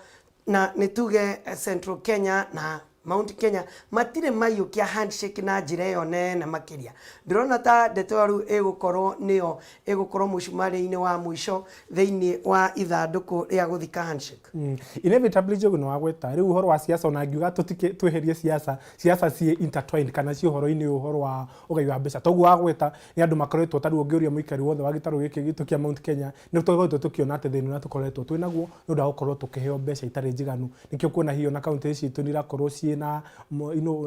[SPEAKER 2] na nĩ tuge Central Kenya na Mount Kenya matirĩ maiyũkia handshake na njĩra ĩyo nene makĩria. Ndĩrona ta ndeto ĩyo rĩu ĩgũkorwo nĩyo ĩgũkorwo mũcumarĩ-inĩ wa mũico thĩinĩ wa ithandũkũ rĩa gũthika handshake.
[SPEAKER 15] Inevitably Njogu nĩ wagweta rĩu ũhoro wa siasa, ona ngiuga tũtike tweherie siasa, siasa ciĩ intertwined kana ciĩ ũhoro-inĩ ũyũ, ũhoro wa ũgai wa mbeca. Toguo wagweta nĩ andũ makoretwo, ta rĩu ũngĩũria mũikari wothe wa gĩtarũ gĩkĩ gitũ kĩa Mount Kenya, nĩ tũkoretwo tũkĩona atĩ thĩna ũrĩa tũkoretwo twĩ naguo nĩ ũndũ wa gũkorwo tũkĩheo mbeca itarĩ njiganu. Nĩkĩo kuona hihi ona kaunti citũ nĩ irakorwo ciĩna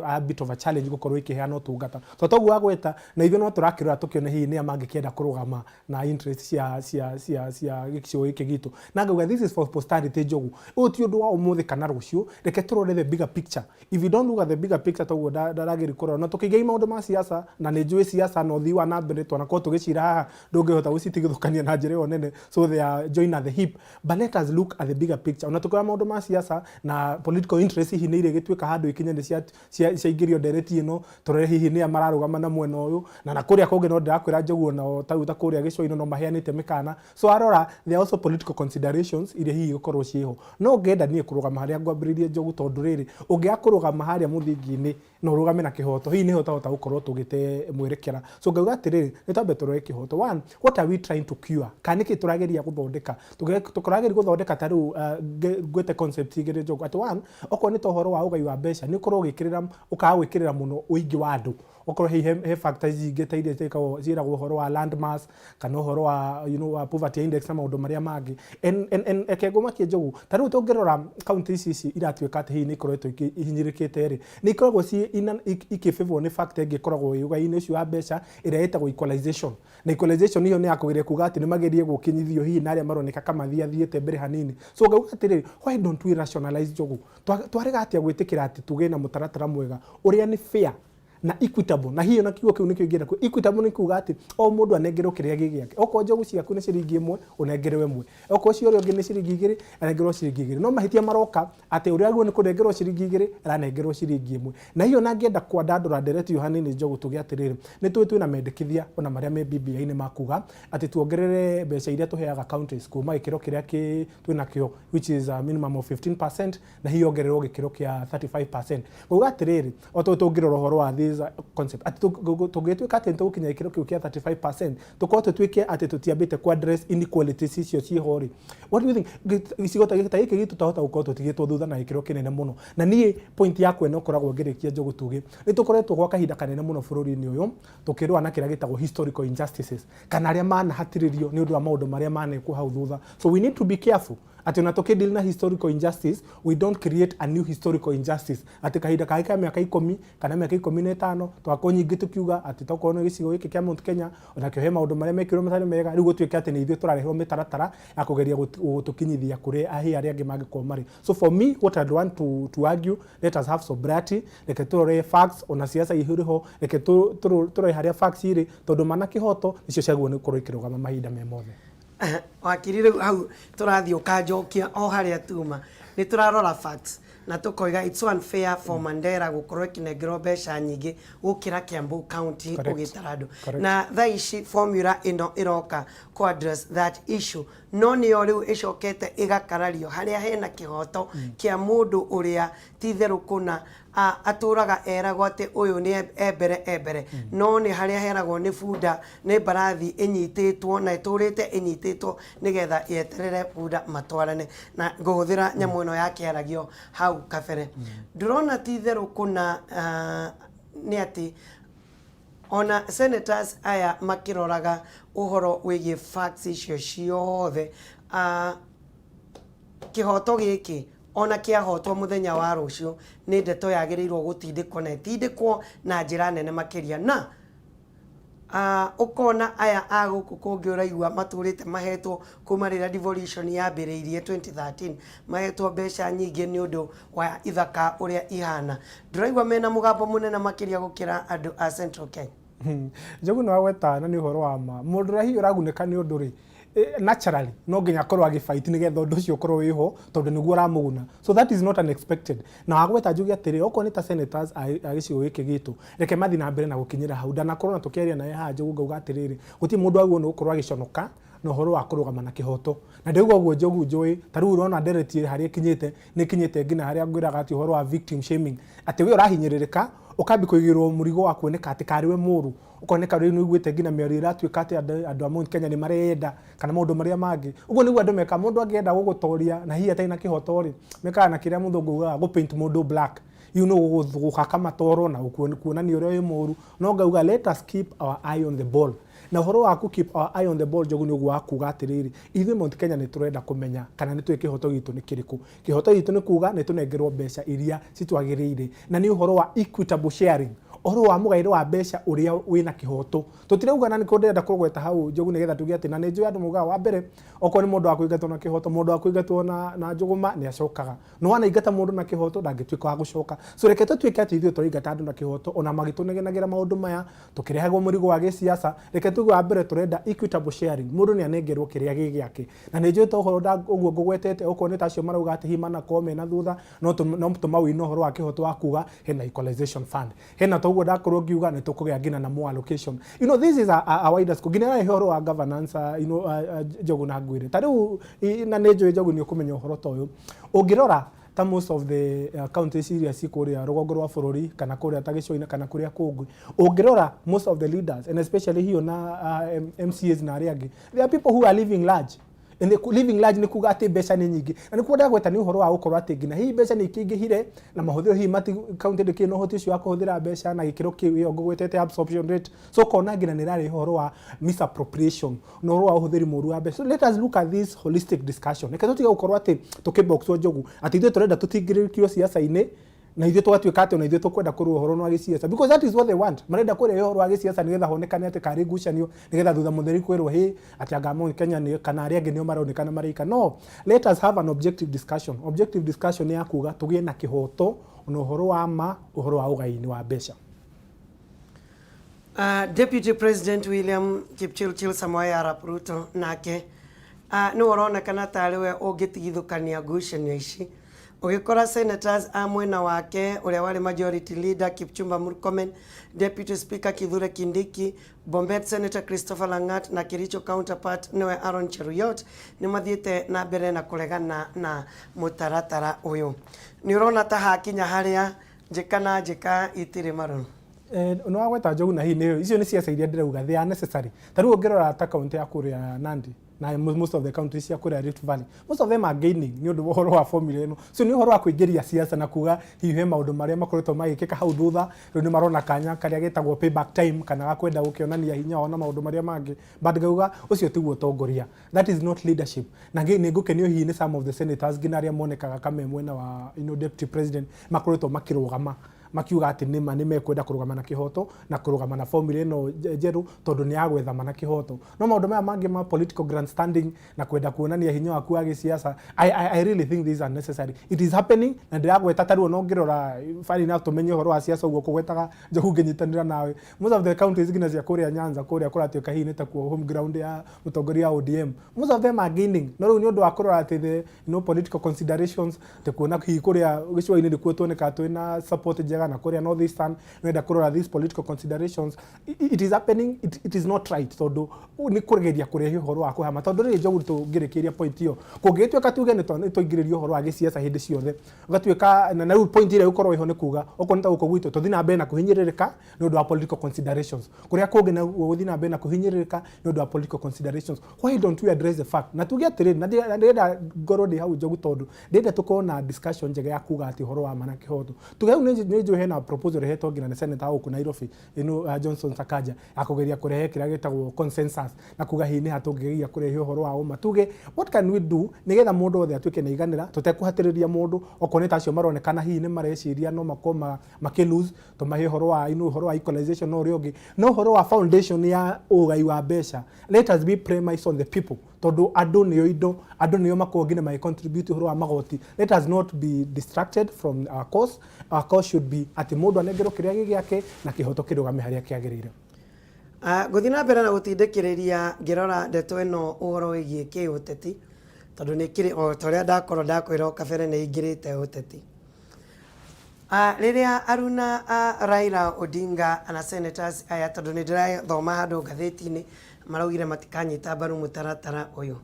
[SPEAKER 15] a bit of a challenge gũkorwo ikĩheana ũtungata. So toguo wagweta na ithuĩ no tũrakĩrora tũkĩone hihi nĩa mangĩkĩenda kũrũgama na interest cia gĩcigo gĩkĩ gitũ. Na ngauga this is for posterity, Njogu. Ũyũ ti ũndũ wa ũmũthĩ kana rũciũ, reke tũrore the bigger picture. If you don't look at the bigger picture, toguo ndaragĩri kũrora na tũkĩigai maũndũ ma siasa, na nĩ njũĩ siasa na ũthii wa na mbere twanakorwo tũgĩcira haha, ndũngĩhota gũcitigithũkania na njĩra ĩyo nene, so they are join at the hip, but let us look at the bigger picture. Ona tũkĩrora maũndũ ma siasa na political interest, hihi nĩ irĩgĩtuĩka handũ ikinye nĩ ciaingĩrio ndereti ĩno, tũrore hihi nĩa mararũgama na mwena ũyũ na kũrĩa kũngĩ. No ndĩrakwĩra Njogu, ona ta rĩu ta kũrĩa gĩcũa-inĩ no maheanĩte mĩkana, so arora there are also political considerations iria hihi gũkorwo ciĩho. No ngenda niĩ kũrũgama harĩa ngwambĩrĩirie, Njogu, tondũ rĩrĩ ũngĩaga kũrũgama harĩa mũthingi-inĩ na ũrũgame na kĩhoto, hihi nĩho twahota gũkorwo tũgĩte mwerekera. So ngauga atĩrĩrĩ, nĩ twambe tũrore kĩhoto. One, what are we trying to cure, kana nĩkĩ tũrageria gũthondeka? Tũrageria gũthondeka ta rĩu ngwĩte concept igĩrĩ, Njogu, atĩ one, okorwo nĩ ta ũhoro wa ũgai wa mbeca, nĩ ũkorwo ũgĩkĩrĩra ũkaga gwĩkĩrĩra mũno ũingĩ wa andũ, okorwo he factors ingĩ ta iria ciĩkagwo ciĩragwo ũhoro wa land mass kana ũhoro wa wa poverty index na maũndũ marĩa mangĩ. And reke ngũmakie, Njogu, ta rĩu tũngĩrora kaunti ici iratuĩka atĩ hihi nĩ ikoretwo ihinyĩrĩkĩte rĩ, nĩ ikoragwo ciĩ ikĩbĩbwo nĩ factor ĩngĩ ĩkoragwo ĩ ũgai-inĩ ũcio wa mbeca ĩrĩa ĩtagwo equalization. Na equalization ĩyo nĩ ya kũgeria kuga atĩ nĩ magerie gũkinyithio hihi na arĩa maroneka kama mathiathĩte mbere hanini. So ngauga atĩrĩrĩ, why don't we rationalize, Njogu? Twarega atĩa gwĩtĩkĩra atĩ tũgĩe na mũtaratara mwega ũrĩa nĩ fair na equitable? Na hiyo na kiugo kĩu nĩkĩo ingĩenda. Equitable nĩ kuga atĩ o mũndũ anengerwo kĩrĩa gĩ gĩake. Okorwo njogu ciaku nĩ ciringi 1, ũnengerwo 1. Okorwo cia ũrĩa ũngĩ nĩ ciringi 2, anengerwo ciringi 2. No mahĩtia maroka atĩ ũrĩa agĩrĩirwo nĩ kũnengerwo ciringi 2 aranengerwo ciringi 1. Na hiyo na ngĩenda kwandandũra ndereti ĩyo hanini, Njogu, tuge atĩrĩrĩ, nĩ tũĩ twĩna mendekithia ona marĩa me BBI-inĩ ma kuga atĩ tuongerere mbeca iria tũheaga counties kuma gĩkĩro kĩrĩa kĩ twĩnakĩo, which is a minimum of 15%, na hiyo ongererwo gĩkĩro kĩa 35%. Ngauga atĩrĩrĩ, o tũ tũngĩrora ũhoro wa this concept atĩ tũngĩtuĩka atĩ nĩtũgũkinya gĩkĩro kĩu kĩa 35%, tũkorwo tũtuĩke atĩ tũtiambĩte ku address inequalities icio ciĩho rĩ, what do you think? Gĩcigo ta gĩkĩ gitũ twahota gũkorwo tũtigĩtwo thutha na gĩkĩro kĩnene mũno. Na niĩ point yakwa ĩno ũkoragwo ngĩrĩkia, Njogu, tuge nĩ tũkoretwo gwa kahinda kanene mũno bũrũri-inĩ ũyũ tũkĩrũa na kĩrĩa gĩtagwo historical injustices, kana arĩa manahatĩrĩrio nĩ ũndũ wa maũndũ marĩa manekwo hau thutha. So we need to be careful atĩ ona tũkĩdeal na historical injustice, we don't create a new historical injustice, atĩ kahinda kangĩ ka mĩaka 10 kana mĩaka 15 twakorwo nyingĩ tũkiuga atĩ tokorwo nĩ gĩcigo gĩkĩ kĩa Mount Kenya onakĩo he maũndũ marĩa mekirwo matarĩ mega, rĩu gũtuĩke atĩ nĩ ithuĩ tũrareherwo mĩtaratara ya kũgeria gũtũkinyithia kũrĩ ahi arĩa angĩ mangĩkorwo marĩ. So for me, what I'd want to argue, let us have sobriety. Reke tũrore facts, ona siasa ihũrĩ ho, reke tũrore harĩa facts irĩ, tondũ mana kĩhoto nĩcio ciagĩrĩirwo nĩ gũkorwo ikĩrũgama mahinda me mothe.
[SPEAKER 2] Wakiri, rĩu hau tũrathiĩ ũkanjokia o harĩa tuma. Nĩ tũrarora facts na tũkoiga it's so unfair for Mandera gũkorwo ĩkĩnengerwo mbeca nyingĩ gũkĩra Kiambu County. Ũgĩtara andũ na thaa ici formula ĩno ĩroka kũ address that issue, no nĩyo rĩu ĩcokete ĩgakarario harĩa hena kĩhoto kĩa mũndũ ũrĩa ti itherũ kũna atũraga eragwo atĩ ũyũ nĩ e mbere, no nĩ harĩa heragwo nĩ bunda nĩ mbarathi ĩnyitĩtwo na ĩtũrĩte ĩnyitĩtwo nĩgetha yeterere bunda matwarane. Na ngũhũthĩra nyamũ ĩno yakĩaragio hau kabere, ndĩrona ti itherũ kũna nĩ atĩ ona senators aya makĩroraga ũhoro wĩgiĩ facts icio ciothe, kĩhoto gĩkĩ ona kĩahotwo mũthenya wa rũciũ nĩ ndeto yagĩrĩirwo gũtindĩkwo na ĩtindĩkwo na njĩra nene makĩria. Na Ũkona aya a gũkũ kũngĩ ũraigua matũrĩte mahetwo kuma rĩrĩa devolution yambĩrĩirie 2013, mahetwo mbeca nyingĩ nĩ ũndũ wa ithaka ũrĩa ihana, ndũraigua mena mũgambo mũnene makĩria gũkĩra andũ a Central Kenya?
[SPEAKER 15] Njogu, nĩ wagweta na nĩ ũhoro wa ma. Mũndũ ũrĩa hihi ũragunĩka nĩ ũndũ rĩ, naturally no nginya akorwo agĩfight nĩgetha ũndũ ũcio ũkorwo wĩho, tondũ nĩguo ũramũguna. So that is not unexpected. Na wagweta, njuge atĩrĩ, okorwo nĩ ta senators a gĩcigo gĩkĩ gitũ, reke mathiĩ na mbere na gũkinyĩra hau. Ndanakorwo na tũkĩaria naye haha, Njogu, ngauga atĩrĩrĩ, gũtirĩ mũndũ wagĩrĩirwo nĩ gũkorwo agĩconoka na ũhoro wa kũrũgama na kĩhoto. Na ndĩrauga ũguo, Njogu, njũĩ ta rĩu ũrona ndereti harĩa ĩkinyĩte, nĩ ĩkinyĩte nginya harĩa ngwĩraga atĩ ũhoro wa victim shaming, atĩ we ũrahinyĩrĩrĩka ũkambi kũigĩrwo mũrigo wa kuoneka atĩ karĩ we mũru, ũkoneka rĩu nĩ ũiguĩte nginya mĩario ĩratuĩka atĩ andũ a Mount Kenya nĩ mareyenda kana maũndũ marĩa mangĩ. Ũguo nĩguo andũ mekaga. Mũndũ angĩenda gũgũtoria na hihi atarĩ na kĩhoto rĩ, mekaga na kĩrĩa mũthũngũ augaga gũ paint mũndũ black, you know, gũhaka matoro na kuonania ũrĩa wĩ mũru. No ngauga, let us keep our eye on the ball. Na ũhoro wa kũ keep our eye on the ball, Njogu, nĩ ũguo wa kuga atĩrĩrĩ, ithuĩ Mount Kenya nĩ tũrenda kũmenya kana nĩ tũĩ kĩhoto gitũ nĩ kĩrĩkũ. Kĩhoto gitũ nĩ kuga nĩ tũnengerwo mbeca iria citwagĩrĩire, na nĩ ũhoro wa equitable sharing, ũhoro wa mũgaĩre wa mbeca ũrĩa wĩna kĩhoto. Tũtirauga, na nĩkĩo ndĩrenda kũgweta hau, Njogu, nĩgetha tuge atĩ, na nĩ njũĩ andũ maugaga wa mbere, okorwo nĩ mũndũ wa kũingatwo na kĩhoto, mũndũ wa kũingatwo na njũgũma nĩ acokaga, no wanaingata mũndũ na kĩhoto ndangĩtuĩka wa gũcoka. So reke tũtuĩke atĩ ithuĩ tũraingata andũ na kĩhoto, ona magĩtũnegenagĩra maũndũ maya tũkĩrehagwo mũrigo wa gĩsiasa. Reke tuge wa mbere tũrenda equitable sharing, mũndũ nĩ anengerwo kĩrĩa gĩ gĩake. Na nĩ njũĩ ta ũhoro ũguo ngũgwetete, okorwo nĩ ta acio marauga atĩ hihi manakorwo mena thutha, no tũmawine ũhoro wa kĩhoto wa kuga hena equalization fund, hena toguo ndakorwo ngiuga nĩ tũkũgĩa nginya na more allocation. This is a wider scope, nginya ĩrahe ũhoro wa governance, Njogu, na ngwĩre ta rĩu na nĩ njũĩ, Njogu, nĩ ũkũmenya ũhoro ta ũyũ. Ũngĩrora ta most of the counties iria ci kũrĩa rũgongo rwa bũrũri, kana kũrĩa ta gĩcũa-inĩ kana kũrĩa kũngĩ, ũngĩrora most of the leaders and especially hiyo na MCAs na arĩa angĩ, there are people who are living large. And the living large nĩ kuga atĩ mbeca nĩ nyingĩ, na nĩ kuo ndagweta nĩ ũhoro wa gũkorwo atĩ nginya hihi mbeca nĩ ikĩingĩhire na mahũthĩro, hihi mati county ndĩkĩrĩ na ũhoti ũcio wa kũhũthĩra mbeca na gĩkĩro kĩu ĩyo ngũgwetete, absorption rate. So ũkona nginya nĩ ĩrarehe ũhoro wa misappropriation na ũhoro wa ũhũthĩri mũru wa mbeca. So let us look at this holistic discussion. Reke tũtige gũkorwo atĩ tũkĩboxwo, Njogu, atĩ ithuĩ tũrenda tũtingĩrĩrĩkio ciaca-inĩ na ithuĩ tũgatuĩka atĩ ona ithuĩ tũkwenda kũrũa ũhoro wa gĩciaca, because that is what they want. Marenda kũrehe ũhoro wa gĩciaca nĩgetha honekane atĩ karĩ ngucanio, nĩgetha thutha mũtheri kwĩrwo hĩ atĩ anga Mount Kenya nĩ kana arĩa angĩ nĩo maronekana marĩka. No let us have an objective discussion. Objective discussion nĩ ya kuga tũgĩe na kĩhoto na ũhoro wa ma, ũhoro wa ũgai-inĩ wa mbeca.
[SPEAKER 2] Deputy President William Kipchirchir Samoei Arap Ruto nake nĩwe ũronekana tarĩ we ũngĩtigithũkania ngucanio ici, ũgĩkora senators a mwena wake, ũrĩa warĩ majority leader Kipchumba Murkomen, Deputy Speaker Kithure Kindiki, Bomet Senator Christopher Langat na Kericho counterpart nĩwe Aaron Cheruiyot, nĩ mathiĩte na mbere na kũregana na mũtaratara ũyũ. Nĩ ũrona ta hakinya harĩa njĩka na njĩka itirĩ marũrũ?
[SPEAKER 15] Nĩ wagweta, Njogu, na hihi nĩ icio nĩ ciaca iria ndĩrauga they are necessary. Ta rĩu ũngĩrora ta kaunti ya kũrĩa Nandi na most of the counties cia kũrĩa Rift Valley, most of them are gaining nĩ ũndũ wa ũhoro wa formula ĩno. So nĩ ũhoro wa kũingĩria siasa na kuga hihi he maũndũ marĩa makoretwo magĩkĩka hau thutha, rĩu nĩ marona kanya karĩa getagwo payback time, kana gakwenda gũkĩonania hinya wao na maũndũ marĩa mangĩ. But ngauga ũcio tiguo ũtongoria, that is not leadership. Na nĩ ngũkenio hihi nĩ some of the senators, nginya arĩa monekaga kame mwena wa deputy president, makoretwo makĩrũgama makiuga atĩ nĩma nĩ mekwenda kũrũgama na kĩhoto na kũrũgama na formula ĩno njerũ, tondũ nĩ ya gwethama na kĩhoto. No maũndũ maya mangĩ ma political grandstanding na kwenda kuonania hinya waku wa gĩsiasa, I really think this is unnecessary. It is happening. Na ndĩragweta ta rĩu ona ũngĩrora, funny enough, tũmenye ũhoro wa siasa ũguo kũgwetaga, Njogu, ngĩnyitanĩra nawe, most of the counties nginya cia kũrĩa Nyanza, kũrĩa kũratuĩka hihi nĩ takuo home ground ya mũtongoria wa ODM, most of them are gaining. No rĩu nĩ ũndũ wa kũrora atĩ the political considerations, atĩ kuona hihi kũrĩa gĩcũa-inĩ nĩkuo tuonekaga twĩna support njega, na kũrĩa North Eastern nĩwenda kũrora these political considerations. It is happening. It is not right, tondũ nĩ kũgeria kũrehe ũhoro wa kũhama. Tondũ rĩrĩ, Njogu, tũngĩrĩkĩria point ĩyo, kũngĩgĩtuĩka tuge nĩ twaingĩrĩrio ũhoro wa gĩsiasa hĩndĩ ciothe, ũgatuĩka na rĩu point ĩrĩa ĩgũkorwo ĩho nĩ kuga okorwo nĩ ta gũkũ gwitũ tũthiĩ na mbere na kũhinyĩrĩrĩka nĩ ũndũ wa political considerations, kũrĩa kũngĩ naguo gũthiĩ na mbere na kũhinyĩrĩrĩka nĩ ũndũ wa political considerations. Why don't we address the fact na tuge atĩrĩrĩ, na ndĩrenda ngorwo ndĩ hau, Njogu, tondũ ndĩrenda tũkorwo na discussion njega ya kuga atĩ ũhoro wa ma na kĩhoto. Tuge rĩu nĩ njũĩ hena proposal ĩhetwo nginya nĩ senator wa gũkũ Nairobi ĩno Johnson Sakaja ya kũgeria kũrehe kĩrĩa gĩtagwo consensus na kuga hihi nĩ ha tũngĩgeria kũrehe ũhoro wa ũma tuge what can we do nĩgetha mũndũ wothe atuĩke nĩ aiganĩra tũtekũhatĩrĩria mũndũ okorwo nĩ ta acio maronekana hihi nĩ mareciria no makorwo makĩ lose tũmahe ũhoro wa ino ũhoro wa equalization na ũrĩa ũngĩ no ũhoro wa foundation ya ũgai wa mbeca. Let us be premise on the people tondũ andũ nĩo indo, andũ nĩo makoragwo nginya magĩ contribute ũhoro wa magoti. Let us not be distracted from our cause. Our cause should be atĩ mũndũ anengerwo kĩrĩa gĩ gĩake na kĩhoto kĩrũgame harĩa kĩagĩrĩire.
[SPEAKER 2] Ngũthiĩ na mbere na gũtindĩkĩrĩria ngĩrora ndeto ĩno ũhoro wĩgiĩ kĩũteti tondũ nĩ kĩrĩ o ta ũrĩa ndakorwo ndakwĩra o kabere nĩ ingĩrĩte ũteti. Rĩrĩa aruna a Raila Odinga na senators aya tondũ nĩ ndĩrathoma handũ ngathĩti-inĩ maraugire matikanyita mbaru mũtaratara ũyũ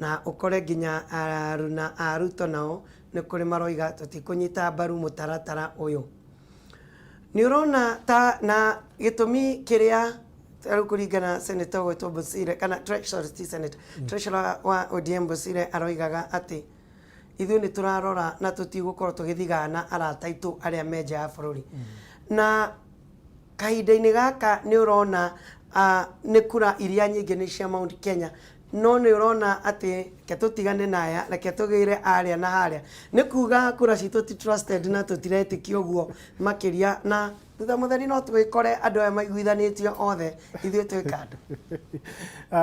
[SPEAKER 2] na ũkore nginya aruna a Ruto nao nĩ kũrĩ maroiga tũtikũnyita mbaru mũtaratara ũyũ. Nĩ ũrona ta na gĩtũmi kĩrĩa rĩu kũringana senator gwĩtwo Bosire kana sorry, ti senator, treasurer wa ODM Bosire aroigaga atĩ ithuĩ nĩ tũrarora na tũtigũkorwo tũgĩthigana arata aitũ arĩa me nja ya bũrũri. Na kahinda-inĩ gaka nĩ ũrona nĩ kura iria nyingĩ nĩ cia Mount Kenya no nĩ ũrona atĩ reke tũtigane na aya, reke tũgĩre arĩa na harĩa, nĩ kuga kura citũ ti trusted na tũtiretĩkia ũguo makĩria na thutha mũtheri no twĩkore andũ aya maiguithanĩtio othe ithuĩ twĩ kando.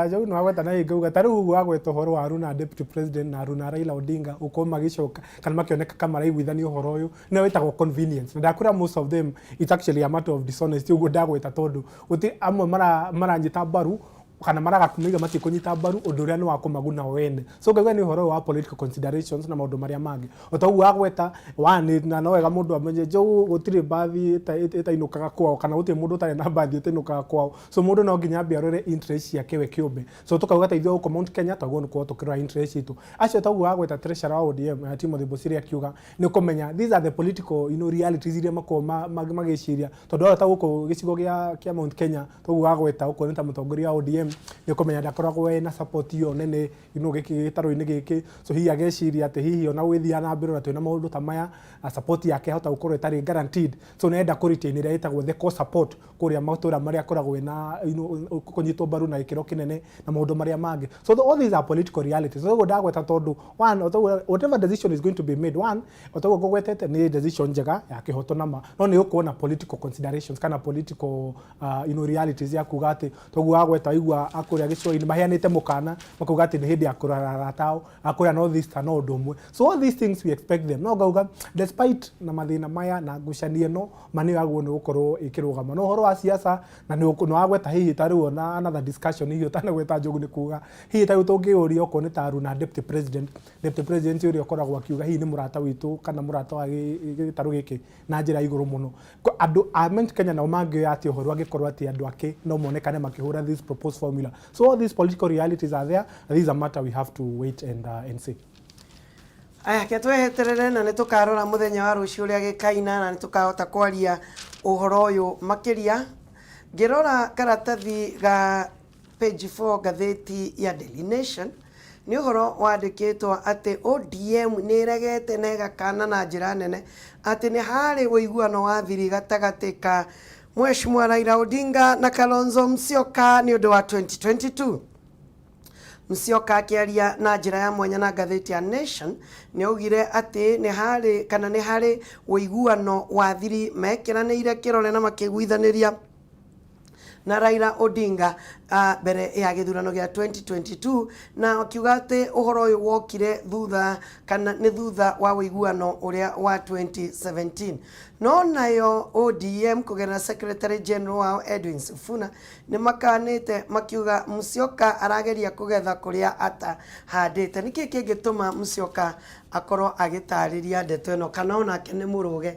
[SPEAKER 15] Njogu nĩ wagweta na ngauga ta rĩu ũguo wagweta ũhoro wa Aruna deputy president na Aruna Raila Odinga gũkorwo magĩcoka kana makĩoneka ka maraiguithania ũhoro ũyũ nĩyo wĩtagwo convenience na ndakwĩra most of them, it's actually a matter of dishonesty ũguo ndagweta tondũ gũtirĩ amwe maranyita mbaru kana maraga kumaiga matikũnyita mbaru ũndũ ũrĩa nĩ wa kũmaguna o ene. So ngauga nĩ ũhoro ũyũ wa political considerations na maũndũ marĩa mangĩ o ta ũguo wagweta one na no wega mũndũ amenye njogu gũtirĩ mbathi ĩtainũkaga kwao kana gũtirĩ mũndũ ũtarĩ na mbathi ĩtainũkaga kwao. So mũndũ no nginya ambe arore interest ciake we kĩũmbe. So tũkauga ta ithuĩ gũkũ Mount Kenya twagĩrĩirwo nĩ gũkorwo tũkĩrora interest citũ acio ta ũguo wagweta treasurer wa ODM Timothy Bosire akiuga nĩ ũkũmenya these are the political realities iria makoragwo magĩciria tondũ ta gũkũ gĩcigo gĩa Mount Kenya toguo wagweta okorwo nĩ ta mũtongoria wa ODM nĩ ũkũmenya ndakoragwo ena support ĩyo nene gĩkĩ gĩtarũ-inĩ gĩkĩ. So hihi ageciria atĩ hihi ona gũgĩthiaga na mbere ona twĩna maũndũ ta maya support yake yahota gũkorwo ĩtarĩ guaranteed. So nĩarenda kũ retain ĩrĩa ĩtagwo the core support kũrĩa matũra marĩa akoragwo ena kũnyitwo mbaru na gĩkĩro kĩnene na maũndũ marĩa mangĩ. So all these are political realities. So ũguo ndagweta tondũ one otoguo whatever decision is going to be made, one otoguo ngũgwetete nĩ decision njega ya kĩhoto nama no nĩ ũkuona political considerations kana political realities ya kuga atĩ toguo wagweta waigua akũrĩa gĩcũa-inĩ maheanĩte mũkana makauga atĩ nĩ hĩndĩ ya kũrora arata ao akũrĩa North Eastern no ũndũ ũmwe. So all these things we expect them no ngauga despite na mathĩna maya na ngucanio ĩno ma nĩ yagwo nĩ gũkorwo ĩkĩrũgama no ũhoro wa siasa na nĩ wagweta hihi ta rĩu ona another discussion hihi ũtanagweta Njogu nĩ kuga hihi ta rĩu tũngĩũria okorwo nĩ ta Aruna deputy president ũrĩa ũkoragwo akiuga hihi nĩ mũrata witũ kana mũrata wa gĩtarũ gĩkĩ na njĩra ya igũrũ mũno. Andũ a Mount Kenya nao mangĩoya atĩa ũhoro angĩkorwo atĩ andũ ake no monekane makĩhũra this proposed formula? So all these political realities are there and this is a matter we have to wait and see.
[SPEAKER 2] Aya ke tweheterere na nĩ tũkarora mũthenya wa rũciũ ũrĩa gĩkaina na nĩ tũkahota kwaria ũhoro ũyũ makĩria. Ngĩrora karatathi ga page 4 ngathĩti ya Daily Nation nĩ ũhoro wandĩkĩtwo atĩ ODM nĩ ĩregete na ĩgakana na njĩra nene atĩ nĩ harĩ ũiguano wa thiri gatagatĩ ka Mheshimiwa Raila Odinga na Kalonzo Musyoka nĩ ũndũ wa 2022. Musyoka akĩaria na njĩra ya mwanya na ngathĩti ya Nation nĩ augire atĩ nĩ harĩ kana nĩ harĩ ũiguano wa thiri mekĩranĩire kĩrore na makĩiguithanĩria na Raila Odinga mbere ya gĩthurano gĩa 2022 na akiuga atĩ ũhoro ũyũ wokire thutha kana nĩ thutha wa ũiguano ũrĩa wa 2017. No nayo ODM kũgerera Secretary General wao Edwin Sifuna nĩ makanĩte makiuga Musyoka arageria kũgetha kũrĩa atahandĩte. Nĩkĩ kĩngĩtũma Musyoka akorwo agĩtarĩria ndeto ĩno kana onake nĩ mũrũge?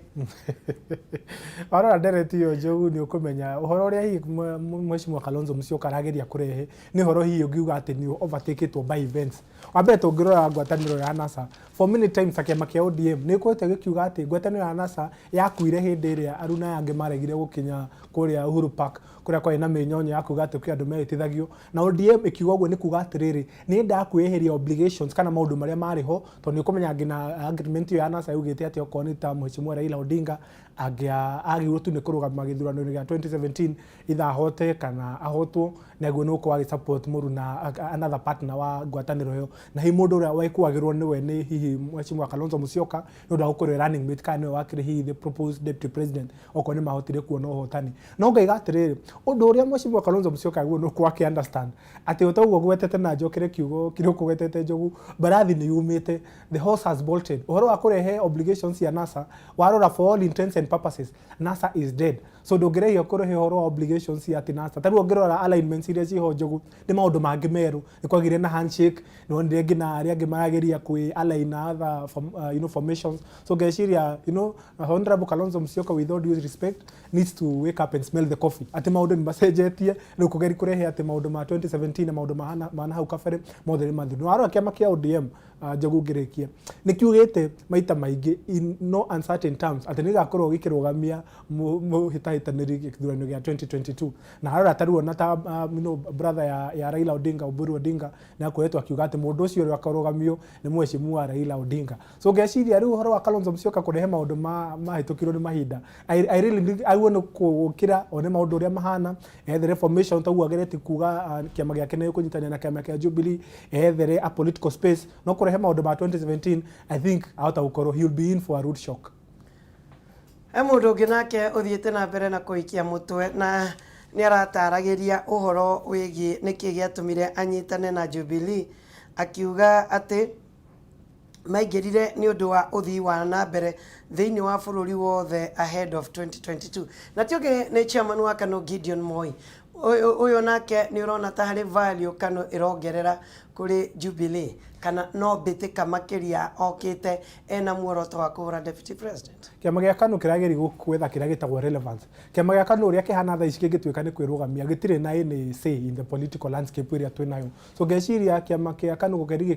[SPEAKER 15] Warora ndereti ĩyo Njogu nĩ ũkũmenya ũhoro ũrĩa hihi Mheshimiwa Kalonzo Musyoka arageria kũrehe nĩ ũhoro hihi ũngiuga atĩ nĩ overtakĩtwo by events. Wa mbere tũngĩrora ngwatanĩro ya NASA for many times kĩama kĩa ODM nĩ ĩkoretwo gĩkiuga atĩ ngwatanĩro ya NASA yakuire hĩndĩ ĩrĩa aruna aya angĩ maregire gũkinya kũrĩa Uhuru Park kũrĩa Kũrĩa kwarĩ na mĩnyonyo ya kuga atĩ kwĩ andũ mehĩtithagio na ODM ĩkiuga ũguo nĩ kuga atĩrĩrĩ, nĩ yendaga kwĩyeheria obligations kana maũndũ marĩa marĩ ho, tondũ nĩ ũkũmenya nginya agreement ĩyo ya NASA yaugĩte atĩ okorwo nĩ ta Mheshimiwa Raila Odinga angĩagĩrĩirwo tu nĩ kũrũgama gĩthurano-inĩ gĩa 2017, either ahote kana ahotwo, nĩ agĩrĩirwo nĩ gũkorwo agĩ support mũruna another partner wa ngwatanĩro ĩyo. Na hihi mũndũ ũrĩa wekuagĩrwo nĩwe nĩ hihi Mheshimiwa Kalonzo Musyoka nĩ ũndũ wa gũkorwo e running mate kana nĩwe wakĩrĩ hihi the proposed deputy president okorwo nĩ mahotire kuona ũhotani. No ngaiga atĩrĩrĩ, ũndũ ũrĩa Mheshimiwa Kalonzo Musyoka agĩrĩirwo nĩ gũkorwo akĩ understand atĩ o ta ũguo ngwetete na njokere kiugo kĩrĩa ũkũgwetete Njogu, mbarathi nĩ yumĩte, the horse has bolted. Ũhoro wa kũrehe obligations cia NASA, warora for all intents and purposes, NASA is dead. So ndũngĩrehia kũrehe ũhoro wa obligations cia atĩ NASA. Ta rĩu ũngĩrora alignments iria ciho Njogu, nĩ maũndũ mangĩ merũ. Nĩ kwagĩire na handshake, nĩ wonire nginya arĩa angĩ marageria kwĩ align na other formations. So ngeciria, Honorable Kalonzo Musyoka, with all due respect, needs to wake up and smell the coffee. Atĩ maũndũ nĩ macenjetie, rĩu kũgeria kũrehe atĩ maũndũ ma 2017 na maũndũ ma hau kabere mothe nĩ mathiru. Warora kĩama kĩa ODM, Njogu ngĩrĩkia, nĩ kiugĩte maita maingĩ in no uncertain terms atĩ nĩ gĩgakorwo gĩkĩrũgamia mũhĩtahĩtanĩri gĩthurano gĩa 2022. Na arora ta rĩu ona ta brother ya Raila Odinga, Oburu Odinga, nĩ akoretwo akiuga atĩ mũndũ ũcio ũrĩa akarũgamio nĩ mheshimiwa Raila Odinga. So ngeciria rĩu ũhoro wa Kalonzo Musyoka kũrehe maũndũ mahĩtũkirwo nĩ mahinda, I really need agĩrĩirwo nĩ gũkĩra one maũndũ ũrĩa mahana, ethere formation ta ũguo ageretie kuga kĩama gĩake nĩ gĩkũnyitanĩra na kĩama kĩa Jubilee, ethere a political space. No kũrehe maũndũ ma 2017, I think ahota gũkorwo he will be in for a rude shock.
[SPEAKER 2] He mũndũ ũngĩ nake ũthiĩte na mbere na kũikia mũtwe na nĩ arataragĩria ũhoro wĩgiĩ nĩkĩ gĩatũmire anyitane na Jubilee, akiuga atĩ maingĩrire nĩ ũndũ wa ũthii wa na mbere thĩinĩ wa bũrũri wothe ahead of 2022. Na ti ũngĩ nĩ chairman wa KANU, Gideon Moi. Ũyũ nake nĩ ũrona ta harĩ value KANU ĩrongerera kũrĩ Jubilee, kana no mbĩtĩka makĩria okĩte ena muoroto wa kũhũra deputy president?
[SPEAKER 15] Kĩama gĩa KANU kĩrageria gwetha kĩrĩa gĩtagwo relevance. Kĩama gĩa KANU ũrĩa kĩhana thaa ici, kĩngĩtuĩka nĩ kwĩrũgamia, gĩtirĩ na any say in the political landscape ĩrĩa twĩ nayo. So ngeciria kĩama kĩa KANU gũgeria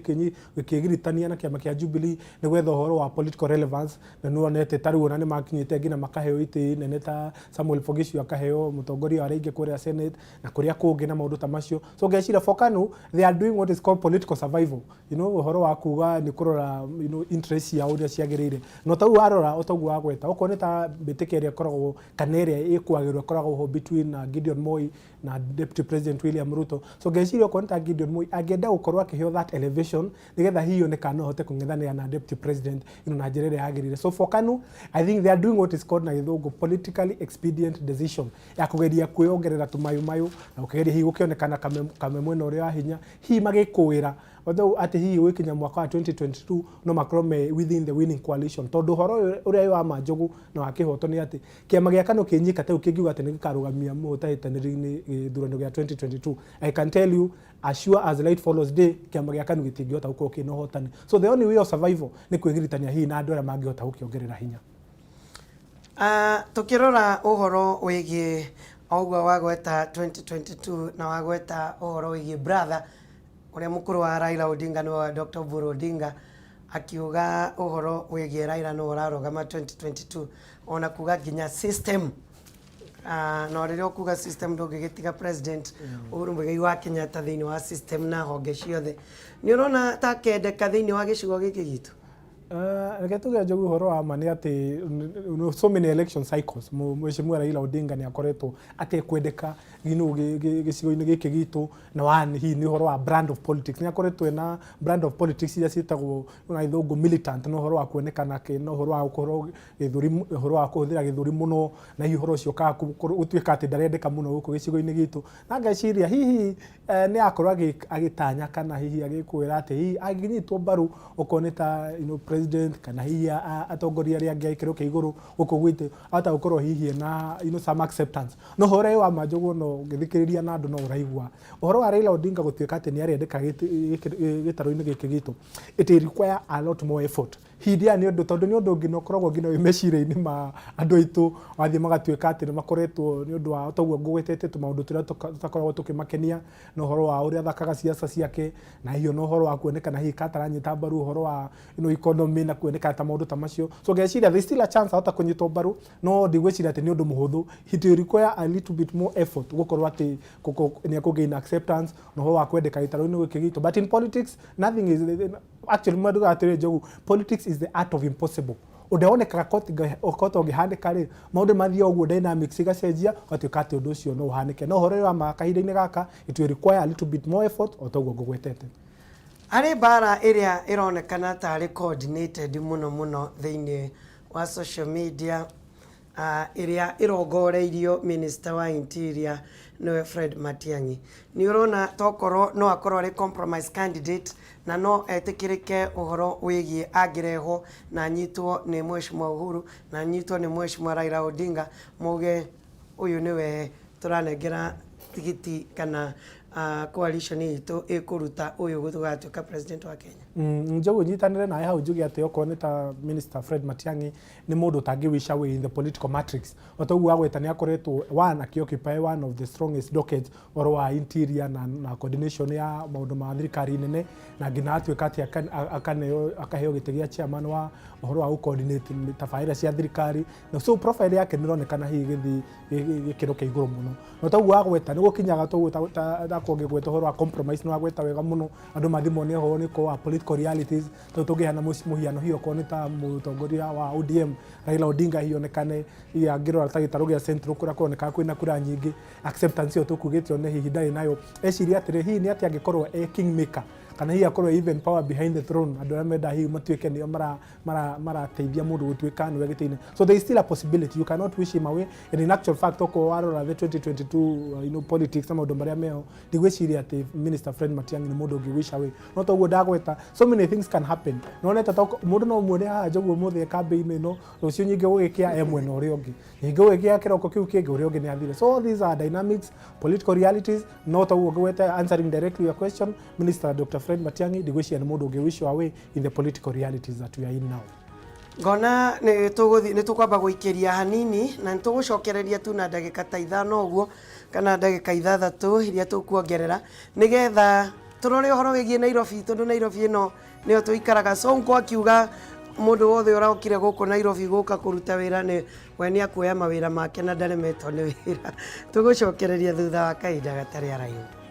[SPEAKER 15] gĩkĩgiritania na kĩama kĩa Jubilee nĩ gwetha ũhoro wa political relevance. Na nĩ wonete ta rĩu ona nĩ makinyĩte nginya makaheo itĩ nene, ta Samuel Poghisio akaheo mũtongoria wa arĩa aingĩ kũrĩa Senate na kũrĩa kũngĩ na maũndũ ta macio. So ngeciria for KANU, they are doing what is called political survival, ũhoro wa kuga nĩ kũrora interest ciao ũrĩa ciagĩrĩire. No ta rĩu warora o taguo wagweta, okorwo nĩ ta mbĩtĩka ĩrĩa ĩkoragwo kana ĩrĩa ĩkwagĩrwo ĩkoragwo ho between Gideon Moi na Deputy President William Ruto. So ngeciria okorwo nĩ ta Gideon Moi angĩenda gũkorwo akĩheo that elevation nĩgetha hihi one kana no ahote kũng'ethanĩra na deputy president na njĩra ĩrĩa yagĩrĩire. So for KANU, I think they are doing what is called na gĩthũngũ politically expedient decision ya kũgeria kwĩongerera tũmayũmayũ na gũkĩgeria hihi gũkĩonekana kame mwena ũrĩa wa hinya, hihi magĩkũĩra although atĩ hihi gwĩkinya mwaka wa 2022 no makorwo me within the winning coalition. Tondũ ũhoro ũyũ ũrĩa wĩ wa ma, Njogu, na wa kĩhoto nĩ atĩ kĩama gĩa KANU kĩnyika ta rĩu kĩngiuga atĩ nĩ gĩkarũgamia mũhĩtahĩtanĩri-inĩ gĩthurano gĩa 2022, I can tell you, as sure as light follows day, kĩama gĩa KANU gĩtingĩhota gũkorwo kĩna ũhotani. So the only way of survival nĩ kwĩgiritania hihi na andũ arĩa mangĩhota gũkĩongerera hinya.
[SPEAKER 2] Tukĩrora ũhoro wĩgiĩ o ũguo wagweta 2022 na wagweta ũhoro wĩgiĩ brother ũrĩa mũkũrũ wa Raila Odinga, nĩwe Dr. Oburu Odinga, akiuga ũhoro wĩgiĩ Raila nĩwe ũrarũgama 2022, ona kuga nginya system, no rĩrĩa ũkuga system ndũngĩgĩtiga President Uhuru Muigai wa Kenyatta thĩinĩ wa system na honge ciothe. Nĩ ũrona ta kendeka thĩinĩ wa gĩcigo gĩkĩ gitũ?
[SPEAKER 15] Reke tuge, Njogu, ũhoro wa ma nĩ atĩ so many election cycles Mheshimiwa Raila Odinga nĩ akoretwo atekwendeka gĩcigo-inĩ gĩkĩ gitũ. Na one hihi nĩ ũhoro wa brand of politics, nĩ akoretwo ena brand of politics iria ciĩtagwo na gĩthũngũ militant, na ũhoro wa kuonekana na ũhoro wa gũkorwo gĩthũri, ũhoro wa kũhũthĩra gĩthũri mũno, na hihi ũhoro ũcio ũkaga gũtuĩka atĩ ndarendeka mũno gũkũ gĩcigo-inĩ gitũ. Na ngeciria hihi nĩ akorwo agĩtanya kana hihi agĩkwĩra atĩ hihi angĩnyitwo mbaru okorwo nĩ ta president kana hihi atongoria arĩa angĩ a gĩkĩro kĩa igũrũ gũkũ gwitũ, ahota gũkorwo hihi ena some acceptance. No ũhoro ũyũ wa ma, Njogu, no ũngĩthikĩrĩria na andũ no ũraigua ũhoro wa Raila Odinga gũtuĩka atĩ nĩ arendeka gĩtarũ-inĩ gĩkĩ gitũ, it will require a lot more effort. Hihi ya nĩ ũndũ tondũ nĩ ũndũ ũngĩ na ũkoragwo nginya wĩ meciria-inĩ ma andũ aitũ, wathiĩ magatuĩka atĩ nĩ makoretwo nĩ ũndũ wa toguo ngũgwetete tũmaũndũ tũrĩa tũtakoragwo tũkĩmakenia na ũhoro wa ũrĩa athakaga siasa ciake, na hihi ona ũhoro wa kuonekana hihi ka ataranyita mbaru ũhoro wa economy na kuonekana ta maũndũ ta macio. So ngeciria there is still a chance ahota kũnyitwo mbaru, no ndigwĩciria atĩ nĩ ũndũ mũhũthũ. It will require a little bit more effort gũkorwo atĩ nĩ ekũ gain acceptance na ũhoro wa kwendeka gĩtarũ-inĩ gĩkĩ gitũ. But in politics nothing is actually, mwandugaga atĩrĩ, Njogu, politics is the art of impossible. Ũndũ wonekaga kota ũngĩhanĩka rĩ, maũndũ mathiĩ ũguo, dynamics igacenjia, ũgatuĩka atĩ ũndũ ũcio no ũhanĩke. No ũhoro ũyũ wa ma kahinda-inĩ gaka, it will require a little bit more effort, o ta ũguo ngũgwetete.
[SPEAKER 2] Harĩ mbara ĩrĩa ĩronekana tarĩ coordinated mũno mũno thĩinĩ wa social media, ĩrĩa ĩrongoreirio Minister wa Interior, nĩwe Fred Matiang'i. Nĩ ũrona tokorwo no akorwo arĩ compromise candidate na no etĩkĩrĩke ũhoro wĩgiĩ angĩrehwo na anyitwo nĩ Mheshimiwa Uhuru na anyitwo nĩ Mheshimiwa Raila Odinga, mauge ũyũ nĩwe tũranengera tigiti kana coalition itũ ĩkũruta ũyũ gũgatuĩka president wa Kenya?
[SPEAKER 15] Njogu, nyitanĩre nawe hau, njuge atĩ okorwo nĩ ta Minister Fred Matiang'i, nĩ mũndũ ũtangĩ wish away in the political matrix. O ta ũguo agweta, nĩ akoretwo one akĩoccupy one of the strongest dockets, ũhoro wa interior na coordination ya maũndũ ma thirikari nene, na nginya atuĩka atĩ akaneo akaheo gĩtĩ gĩa chairman wa ũhoro wa gũ-coordinate tabarĩra cia thirikari. Na so profile yake nĩ ĩronekana hihi gĩthiĩ gĩkĩro kĩa igũrũ mũno. No taguo wagweta, nĩ gũkinyaga toguo ndakorwo ngĩgweta ũhoro wa compromise, nĩ wagweta wega mũno, andũ mathiĩ mone ũhoro nĩ wa political realities. Tondũ tũngĩheana mũhiano, hihi okorwo nĩ ta mũtongoria wa ODM Raila Odinga, hihi onekane hihi angĩrora ta gĩtarũ gĩa Central kũrĩa kũronekaga kwĩna kura nyingĩ, acceptance ĩyo tũkugĩte one hihi ndarĩ nayo. Eciria atĩrĩ, hihi nĩ atĩ angĩkorwo e kingmaker kana hihi akorwo even power behind the throne, andũ arĩa menda hihi matuĩke nĩo marateithia mũndũ gũtuĩka nĩwe gĩtĩ-inĩ. So there is still a possibility, you cannot wish him away. And in actual fact, okorwo warora the 2022 politics na maũndũ marĩa meho, ndigwĩciria atĩ Minister Fred Matiang'i nĩ mũndũ ũngĩ wish away. No toguo ndagweta, so many things can happen. Nonete ta mũndũ no muone haha Njogu ũmũthĩ e kambĩ-inĩ ĩno, rũciũ nyingĩ gũgĩkĩa e mwena ũrĩa ũngĩ, ningĩ gũgĩkĩa kĩroko kĩu kĩngĩ ũrĩa ũngĩ nĩ athire. So all these are dynamics, political realities. No toguo ngwete, answering directly your question, Minister Dr. Fred Matiang'i ndigwĩciria nĩ mũndũ ũngĩ wish away in the political realities that we are in now.
[SPEAKER 2] Ngona nĩ tũgũthiĩ, nĩ tũkwamba gũikĩria hanini na nĩ tũgũcokereria tu na ndagĩka ta 5 ũguo kana ndagĩka 6 iria tũkuongerera, nĩgetha tũrore ũhoro wĩgiĩ Nairobi, tondũ Nairobi ĩno nĩyo tũikaraga. Sonko akiuga mũndũ wothe ũrokire gũkũ Nairobi gũka kũruta wĩra nĩ we nĩ akuoya mawĩra make na ndaremetwo nĩ wĩra. Tũgũcokereria thutha wa kahinda gatarĩ araihu.